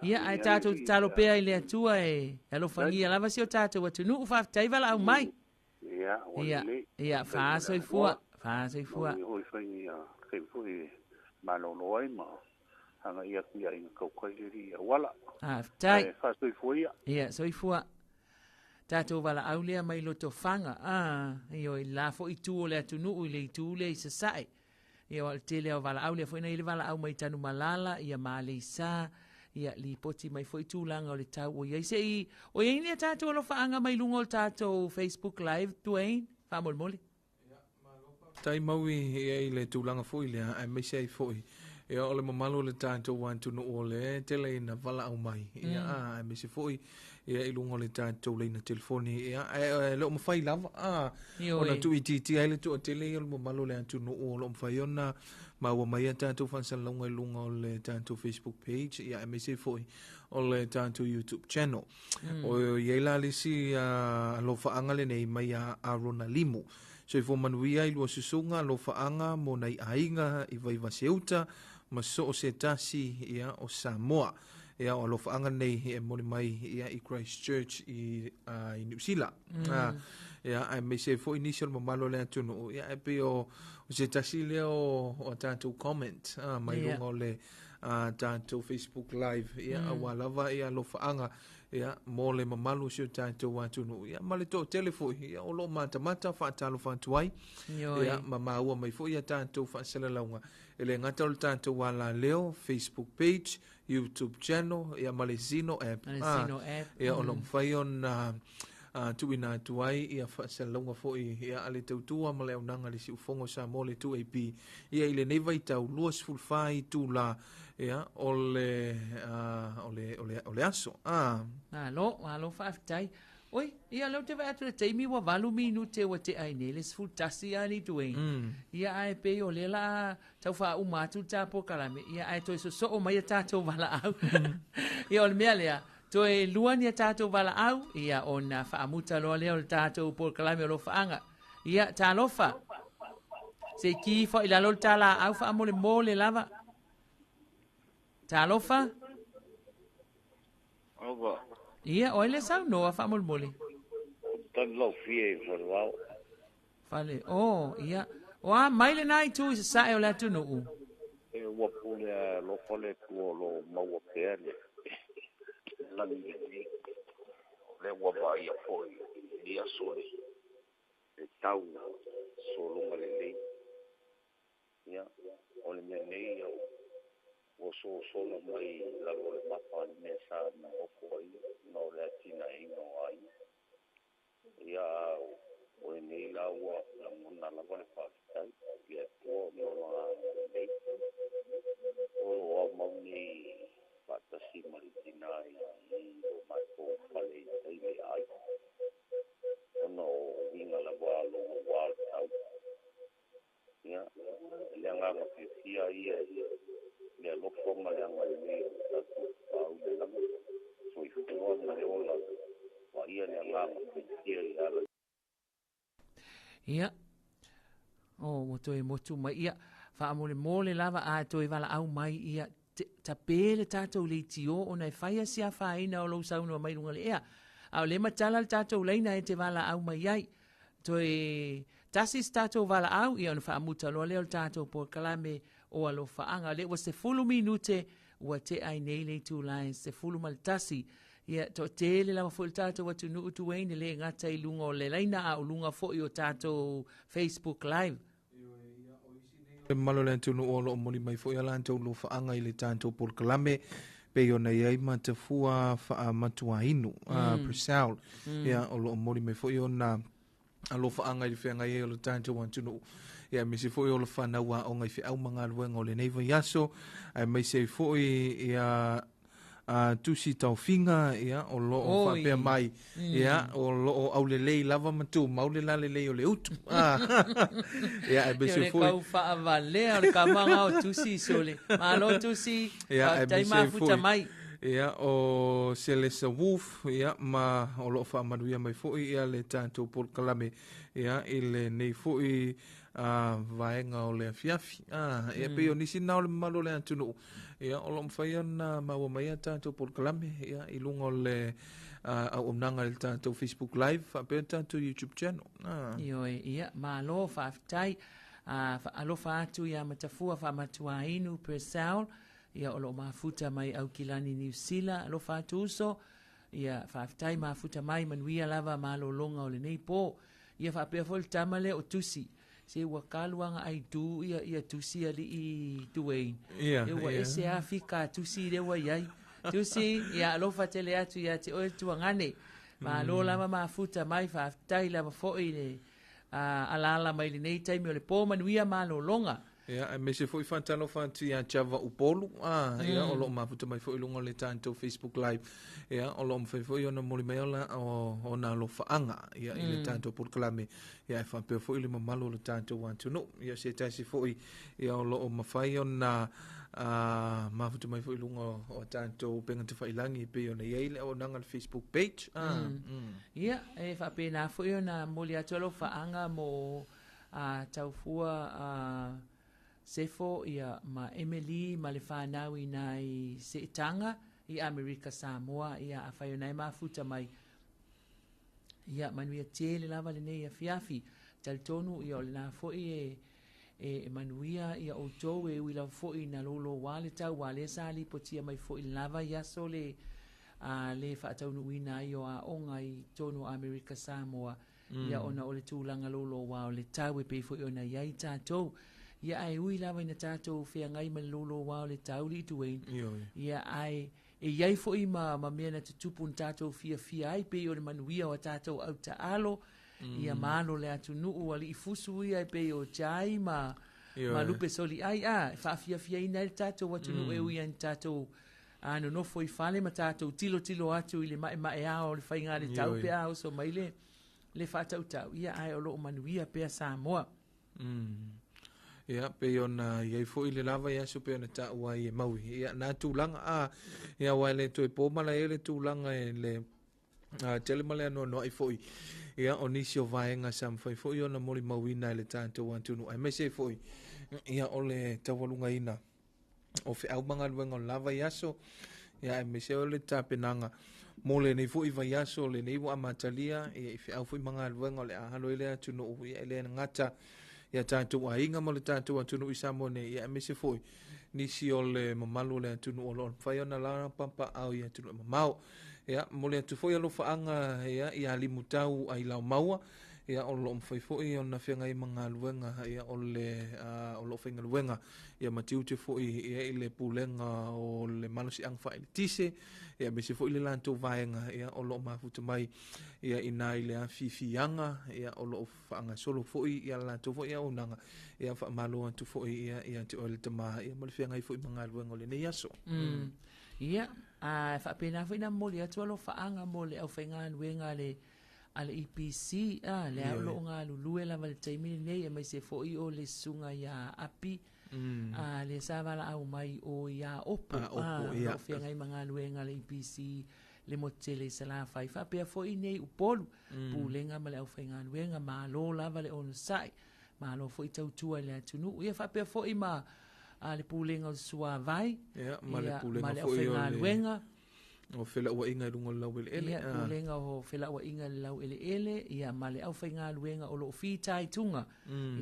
Speaker 1: Ia, ae tatou tatalo pea i le Atua e alofagia lava si o tatou atunuu. Faafetai valaau mai.
Speaker 17: Ia, ua
Speaker 1: Ia,
Speaker 17: lelei.
Speaker 1: ia, faasoifua, faasoifua.
Speaker 17: Manuia foi fai taimi foi e malolo ai ma agai atu i aiga tautai le alii auala.
Speaker 1: Faafetai.
Speaker 17: Ae faasoifua ia.
Speaker 1: Ia, soifua. Tatou valaau lea mai Lotofaga, a, ioe, i le la foi itu o le atunuu, i le itu lea i Sasae. Ia, o le tele o valaau lea foi na i le valaau mai Tanumalala, ia ma Aleisa, ia lipoti mai foi tulaga o le tau o i ai. Se i, o i ai ni a tatou alofaaga mai luga o le tatou Facebook Live, Dwayne, faamolemole.
Speaker 2: Tai maui i ai le tulaga foi lea, aemaise ai foi Ia, o le mamalu o le tatou atunuu o le tele ina valaau mai. Ia, mm. aemaise foi ia i luga o le tatou laina telefoni. Ia, e le o mafai lava a ona tuuitiitia ai le toatele ia o le mamalu o le atunuu o lo o mafai ona maua mai a tatou faasalalauga i luga o le tatou Facebook page, ia aemaise foi o le tatou YouTube channel. Mm. O i ai la le isi alofaaga lenei mai a Arona Limu. Soifua manuia i lua susuga alofaaga mo nai aiga i Vaivase-uta ma so o se tasi ia o Samoa. Ia o alofaaga nei e moli mai ia i Christchurch i, i Niu Sila. Mm. Ia aemaise foi nisi o le mamalu o le atunuu. Ia e pei o, o se tasi lea o, o tatou comment mai yeah. luga o le tatou Facebook live ia mm. aua lava ia alofaaga ia mo le mamalu o si o tatou atunuu ia ma le toatele foi ia o lo o matamata faatalofa atu ai ia ma maua mai foi ia tatou faasalalauga e le gata o le tatou alaleo Facebook page YouTube channel ia ma le Zeno app
Speaker 1: ma le Zeno app
Speaker 2: ia o lo o mafai ona tuuina atu ai ia faasalalauga foi ia a le tautua ma le auaunaga a le Siufogo o Samoa le 2AP ia i lenei vaitau 24 itula ia o le o le o le o le aso.
Speaker 1: Ah. Malo, malo faafetai. Oi, ia lea ou te vaai atu i le taimi ua 8 minute ua tea ai nei le 11 a ni Dwayne. Mm. Ia ae pei o lea la tau faauma atu le ta polokalame, ia ae toe sosoo mai a tatou valaau. Ia o le mea lea, toe lua ni a tatou valaau, ia ona faamuta loa lea o le tatou polokalame o alofaaga. Ia, talofa. Se i ki ifo i lalo le ta laau faamolemole lava. Talofa.
Speaker 18: Ova.
Speaker 1: Ia, o ai le saunoa faamolemole?
Speaker 18: Tani lau fie i Falevao.
Speaker 1: Fale, o, ia. O a mai lena itu i sasae o le atunuu?
Speaker 18: E ua pule a alofa le Atua o lo o maua pea le lagi lenei. O lea ua vaaia foi i lenei aso le tau sologa lelei. Ia, o le mea nei ua sosola mai lalo o le mapa le mea sa nonofo ai ona o le atinaeina o aiga. Ia, a o lenei la ua lagona lava le faafetai i le Atua ona o lona agalelei o lo o aumau nei faatasi ma le tina i lo matou fale i tai le ai ona o uiga lava a lou ua o le tau. Ia, le agaga fiafia ia i le alofa ma le agalelei o le tatou Tapaau i le lagi, soifua ma le ola, vaaia le agaga fiafia i ala.
Speaker 1: Ia, oh, ua toe motu mai. Ia, faamolemole lava a toe valaau mai, ia, tape le tatou leitio ona e fai a si afaina o lou saunoa mai luga le ea. A o lea matala le tatou laina e te valaau mai ai. Toe tasi se tatou valaau, ia ona faamuta loa lea o le tatou polokalame o alofaaga. O lea ua 10 minute ua tea ai nei le itula e 11. Ia, toatele lava foi le tatou atunuu Dwayne, e le gata i luga o le laina a o luga foi o tatou Facebook Live.
Speaker 2: Le mamalu o le atunuu o lo o moli mai foi a latou lofaaga i le tatou polokalame pei ona i ai Matafua Faamatuainu, mm. Purcell, mm. ia, o lo o moli mai foi ona alofaaga i le feagai ai o le tatou atunuu. Ia, aemaise foi o le fanau aoga i feau ma galuega o lenei vaiaso, aemaise ai foi ia a Tusi Taofiga, ia, o lo o faapea mai, mm. ia, o lo o aulelei lava ma tumau le lalelei o le utu. Ah. ia, aemaise foi.
Speaker 1: O le kau faavalea o le kamaga o Tusi sole. Malo Tusi, ia, faafetai mafuta mai.
Speaker 2: Ia, o Selesa Wolf, ia, ma o lo o faamanuia mai foi ia le tatou polokalame, ia, i lenei foi a, vaega o le afiafi. Ah, ia, mm. pei o nisi na o le mamalu o le atunuu, ia, o lo o mafai ona maua mai a tatou polokalame, ia, i luga o le auaunaga i le tatou Facebook Live, faapea le tatou YouTube channel.
Speaker 1: Ah. Ioe, ia, malo, faafetai. Alofa atu ia Matafua Faamatuainu Purcell, ia, o lo o mafuta mai Aukilani, Niu Sila. Alofa atu uso, ia, faafetai mafuta mai, manuia lava malologa o lenei po. Ia faapea foi le tama lea o Tusi. Se ua kalu aga ai tu ia ia Tusi alii Dwayne.
Speaker 2: Ia,
Speaker 1: e ua
Speaker 2: ia.
Speaker 1: ese a fika a Tusi lea ua iai. Tusi, ia alofa tele atu ia te oe tuagane. Malo mm. lava mafuta mai, faafetai lava foi le alaala mai lenei taimi o le pō manuia malologa.
Speaker 2: Ia, aemaise foi faatalofa atu ia Java Upolu, a, ia, o lo o mafuta mai foi i luga o le tatou Facebook Live. Ia, o lo o mafai foi ona momoli mai ona, ona alofaaga, ia, i le tatou polokalame, ia, e faapea foi le mamalu o le tatou atunuu. Ia, se tasi foi, ia, o lo o mafai ona a, mafuta mai foi i luga o tatou upega tafailagi e pei ona i ai le auaunaga a le Facebook page. A,
Speaker 1: Ia, e faapena foi ona momoli atu alofaaga mo a taufua a Sefo ia ma Emily ma le fanau i nai seetaga i Amerika Samoa ia afai o nae mafuta mai ia manuia tele lava lenei afiafi. Talitonu ia o lena foi e e manuia ia outou e ui lava foi ina louloua le tau aua lea sa lipotia mai foi i le la vaiaso le a le faataunuuina ai o aoga i totonu o Amerika Samoa Ia ona o le tulaga louloua o le tau e pei foi ona i ai tatou. Ia ae ui lava ina tatou feagai ma le louloua o le tau alii Duane.
Speaker 2: Ioe.
Speaker 1: Ia ae e i ai foi ma, ma mea na tutupu na tatou fiafia ai pei o le manuia o a tatou au taalo, ia ma alo o le atunuu alii fusu ia e pei o Jai ma,
Speaker 2: Ioe.
Speaker 1: ma Lupe Soliai, a, e faafiafiaina ai le tatou atunuu e ui lava ina tatou a nonofo i fale ma tatou tilotilo atu i le maemaea o le faiga le tau pe a oso mai le, le faatautau, ia ae o lo o manuia pea Samoa.
Speaker 2: Ia, pei ona i ai foi le lava i aso pei ona taua ai e Maui. Ia, na tulaga, a, ia, aua e le toe po malae le tulaga e le, a, tele ma le anoanoai foi, ia, o nisi o vaega sa mafai foi ona molimauina e le tatou atunuu, aemaise ai foi, ia, o le taualugaina o feau ma galuega o le la vaiaso, ia aemaise o le tapenaga mo lenei foi vaiaso, lenei ua amatalia, ia i feau foi ma galuega o le a alo ai le atunuu, ia e le gata ia tatou aiga ma le tatou atunuu i Samoa nei, ia aemaise foi nisi o le mamalu o le atunuu o lo o mafai ona lapapaau i atunuu e mamao. Ia, momoli atu foi alofaaga ia, ia Limutau Ailaomaua, ia o lo o mafai foi ona feagai ma galuega ia o le o lo o faigaluega ia ma tiute foi ia i le pulega o le malosiaga faaeletise ia aemaise foi le latou vaega ia o lo o mafuta mai ia i ina i le afiafiaga ia o lo o faagasolo foi ia latou foi auaunaga ia faamalo atu foi ia ia te oe le tama ia ma le feagai foi ma galuega o lenei aso.
Speaker 1: Ia, a faapena foi na momoli atu alofaaga mo le aufaigaluega a le a le EPC, a, lea o lo o galulue lava i le taimi lenei, aemaise foi o le susuga ia Api, a, lea sa valaau mai o ia Opo,
Speaker 2: A, Opo,
Speaker 1: a, o
Speaker 2: ia.
Speaker 1: lo o feagai ma galuega a le EPC le motu tele i Salafai. Faapea foi nei Upolu, Pulega ma le aufaigaluega, malo lava le onosai, malo foi tautua i le atunuu. Ia faapea foi ma a, le Pulega o le Suavai,
Speaker 2: Ia, ma le
Speaker 1: ia,
Speaker 2: Pulega
Speaker 1: ma le
Speaker 2: foi o le
Speaker 1: aufaigaluega.
Speaker 2: O felauaiga i luga o le laueleele.
Speaker 1: Ia, pulega o felauaiga i le laueleele, ia, ma le aufaigaluega o lo o fitaituga,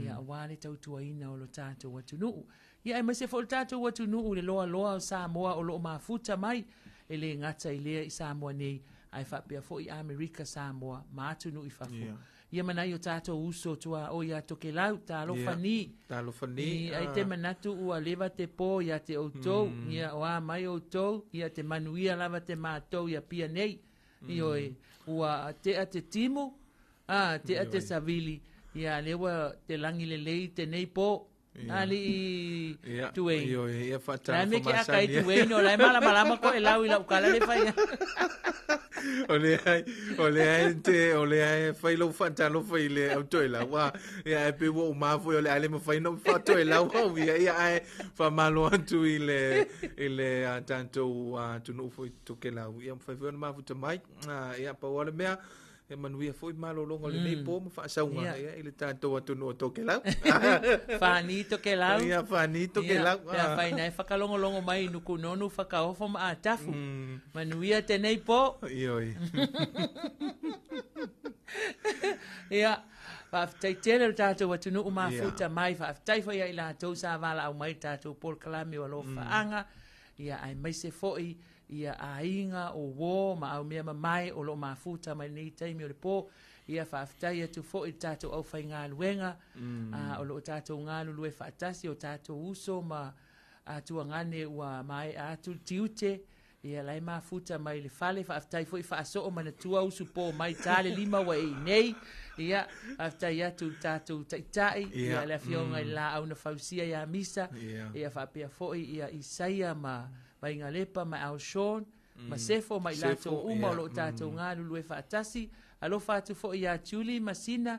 Speaker 1: ia, aua le tautuaina o lo tatou atunuu. Ia, aemaise foi o le tatou atunuu i le loaloa o Samoa o lo o mafuta mai, e le gata i lea i Samoa nei, ae faapea foi Amerika Samoa ma atunuu i fafo.
Speaker 2: Ia.
Speaker 1: Ia ma nai o tatou uso tuaoi ia Tokelau, talofa
Speaker 2: Ia,
Speaker 1: ni.
Speaker 2: talofa ni,
Speaker 1: I, ai te manatu ua leva te po ia te outou, ia o a mai outou, ia te manuia lava te matou i Apia nei. Ioe, ua tea te timu, a, tea te savili, ia lea ua te lagi lelei tenei po. Alii
Speaker 2: Ia,
Speaker 1: Duane.
Speaker 2: ioe, ia
Speaker 1: La
Speaker 2: faatalofa
Speaker 1: me ke aka i
Speaker 2: masani.
Speaker 1: Duane, o la e malamalama koe lau i lau kala le fai.
Speaker 2: O lea ai, o lea ai te, o lea ai fai lau faatalofa i le au toelau. A, ia, ae pei ua ou mafua o le a le mafai ona ou faatoelau au ia, ia, ae faamalo atu i le, i le a tatou atunuu foi Tokelau. Ia, mafai foi ona mafuta mai. A, ia, pau lava le mea, Ia manuia foi malologa o lenei po ma faasauga ia i le tatou atunuu o Tokelau.
Speaker 1: Fani Tokelau.
Speaker 2: Ia fani Tokelau.
Speaker 1: Ia, pe afai na e whakalongolongo mai i Nukunonu, Whakaofo ma Atafu. Manuia tenei po.
Speaker 2: Ioe.
Speaker 1: Ia, faafetai tele le tatou atunuu mafuta mai, faafetai foi ia i latou sa valaau mai i le tatou polokalame o Alofaaga, ia aemaise foi ia aiga, o uō ma au mea mamae o lo o mafuta mai lenei taimi o le pō. Ia faafetai atu foi i le tatou aufaigaluega, o lo o tatou galulue faatasi, o tatou uso ma tuagane ua maea atu le tiute. Ia la e mafuta mai le fale, faafetai foi faasoo manatua usu po mai ta le lima ua e i nei. Ia, faafetai atu i le tatou taitai, ia, le afioga i le Laau na Fausia ia Misa, ia faapea foi ia Isaia ma Vaigalepa ma Al Sean, ma Sefo ma i latou uma o lo o tatou galulue faatasi. Alofa atu foi ia Julie ma Sina,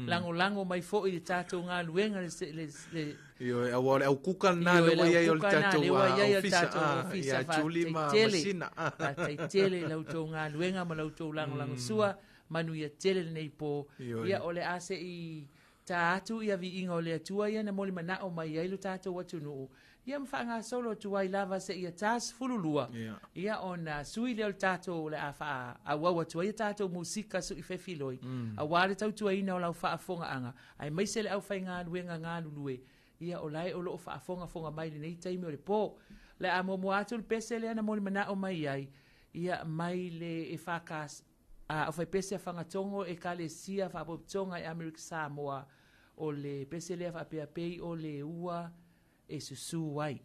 Speaker 1: lagolago mai foi i le tatou galuega le, le,
Speaker 2: le Ioe, aua o le aukuka lena lea ua i ai o le tatou ofisa, ia Julie ma Sina.
Speaker 1: Faafetai tele i la outou galuega ma la outou lagolagosua, manuia tele lenei po. Ia, o le a se i ta atu ia viiga o le Atua ia na molimanao mai ai lo tatou atunuu, ia ma faagasolo atu ai lava seia ta 12, ia ona sui lea o le tatou o le a faaauau atu ai a tatou musika suifefiloi, aua le tautuaina o lau faafofogaaga, aemaise le aufaigaluega galulue, ia o lae o lo o faafogafoga mai i lenei taimi o le po. O le a muamua atu le pese lea na molimanao mai ai, ia mai le EFKS, A aufaipese a Fagatogo, Ekalesia Faapotopotoga i Amerika Samoa, o le pese lea faapea pei o le ua e susū ai.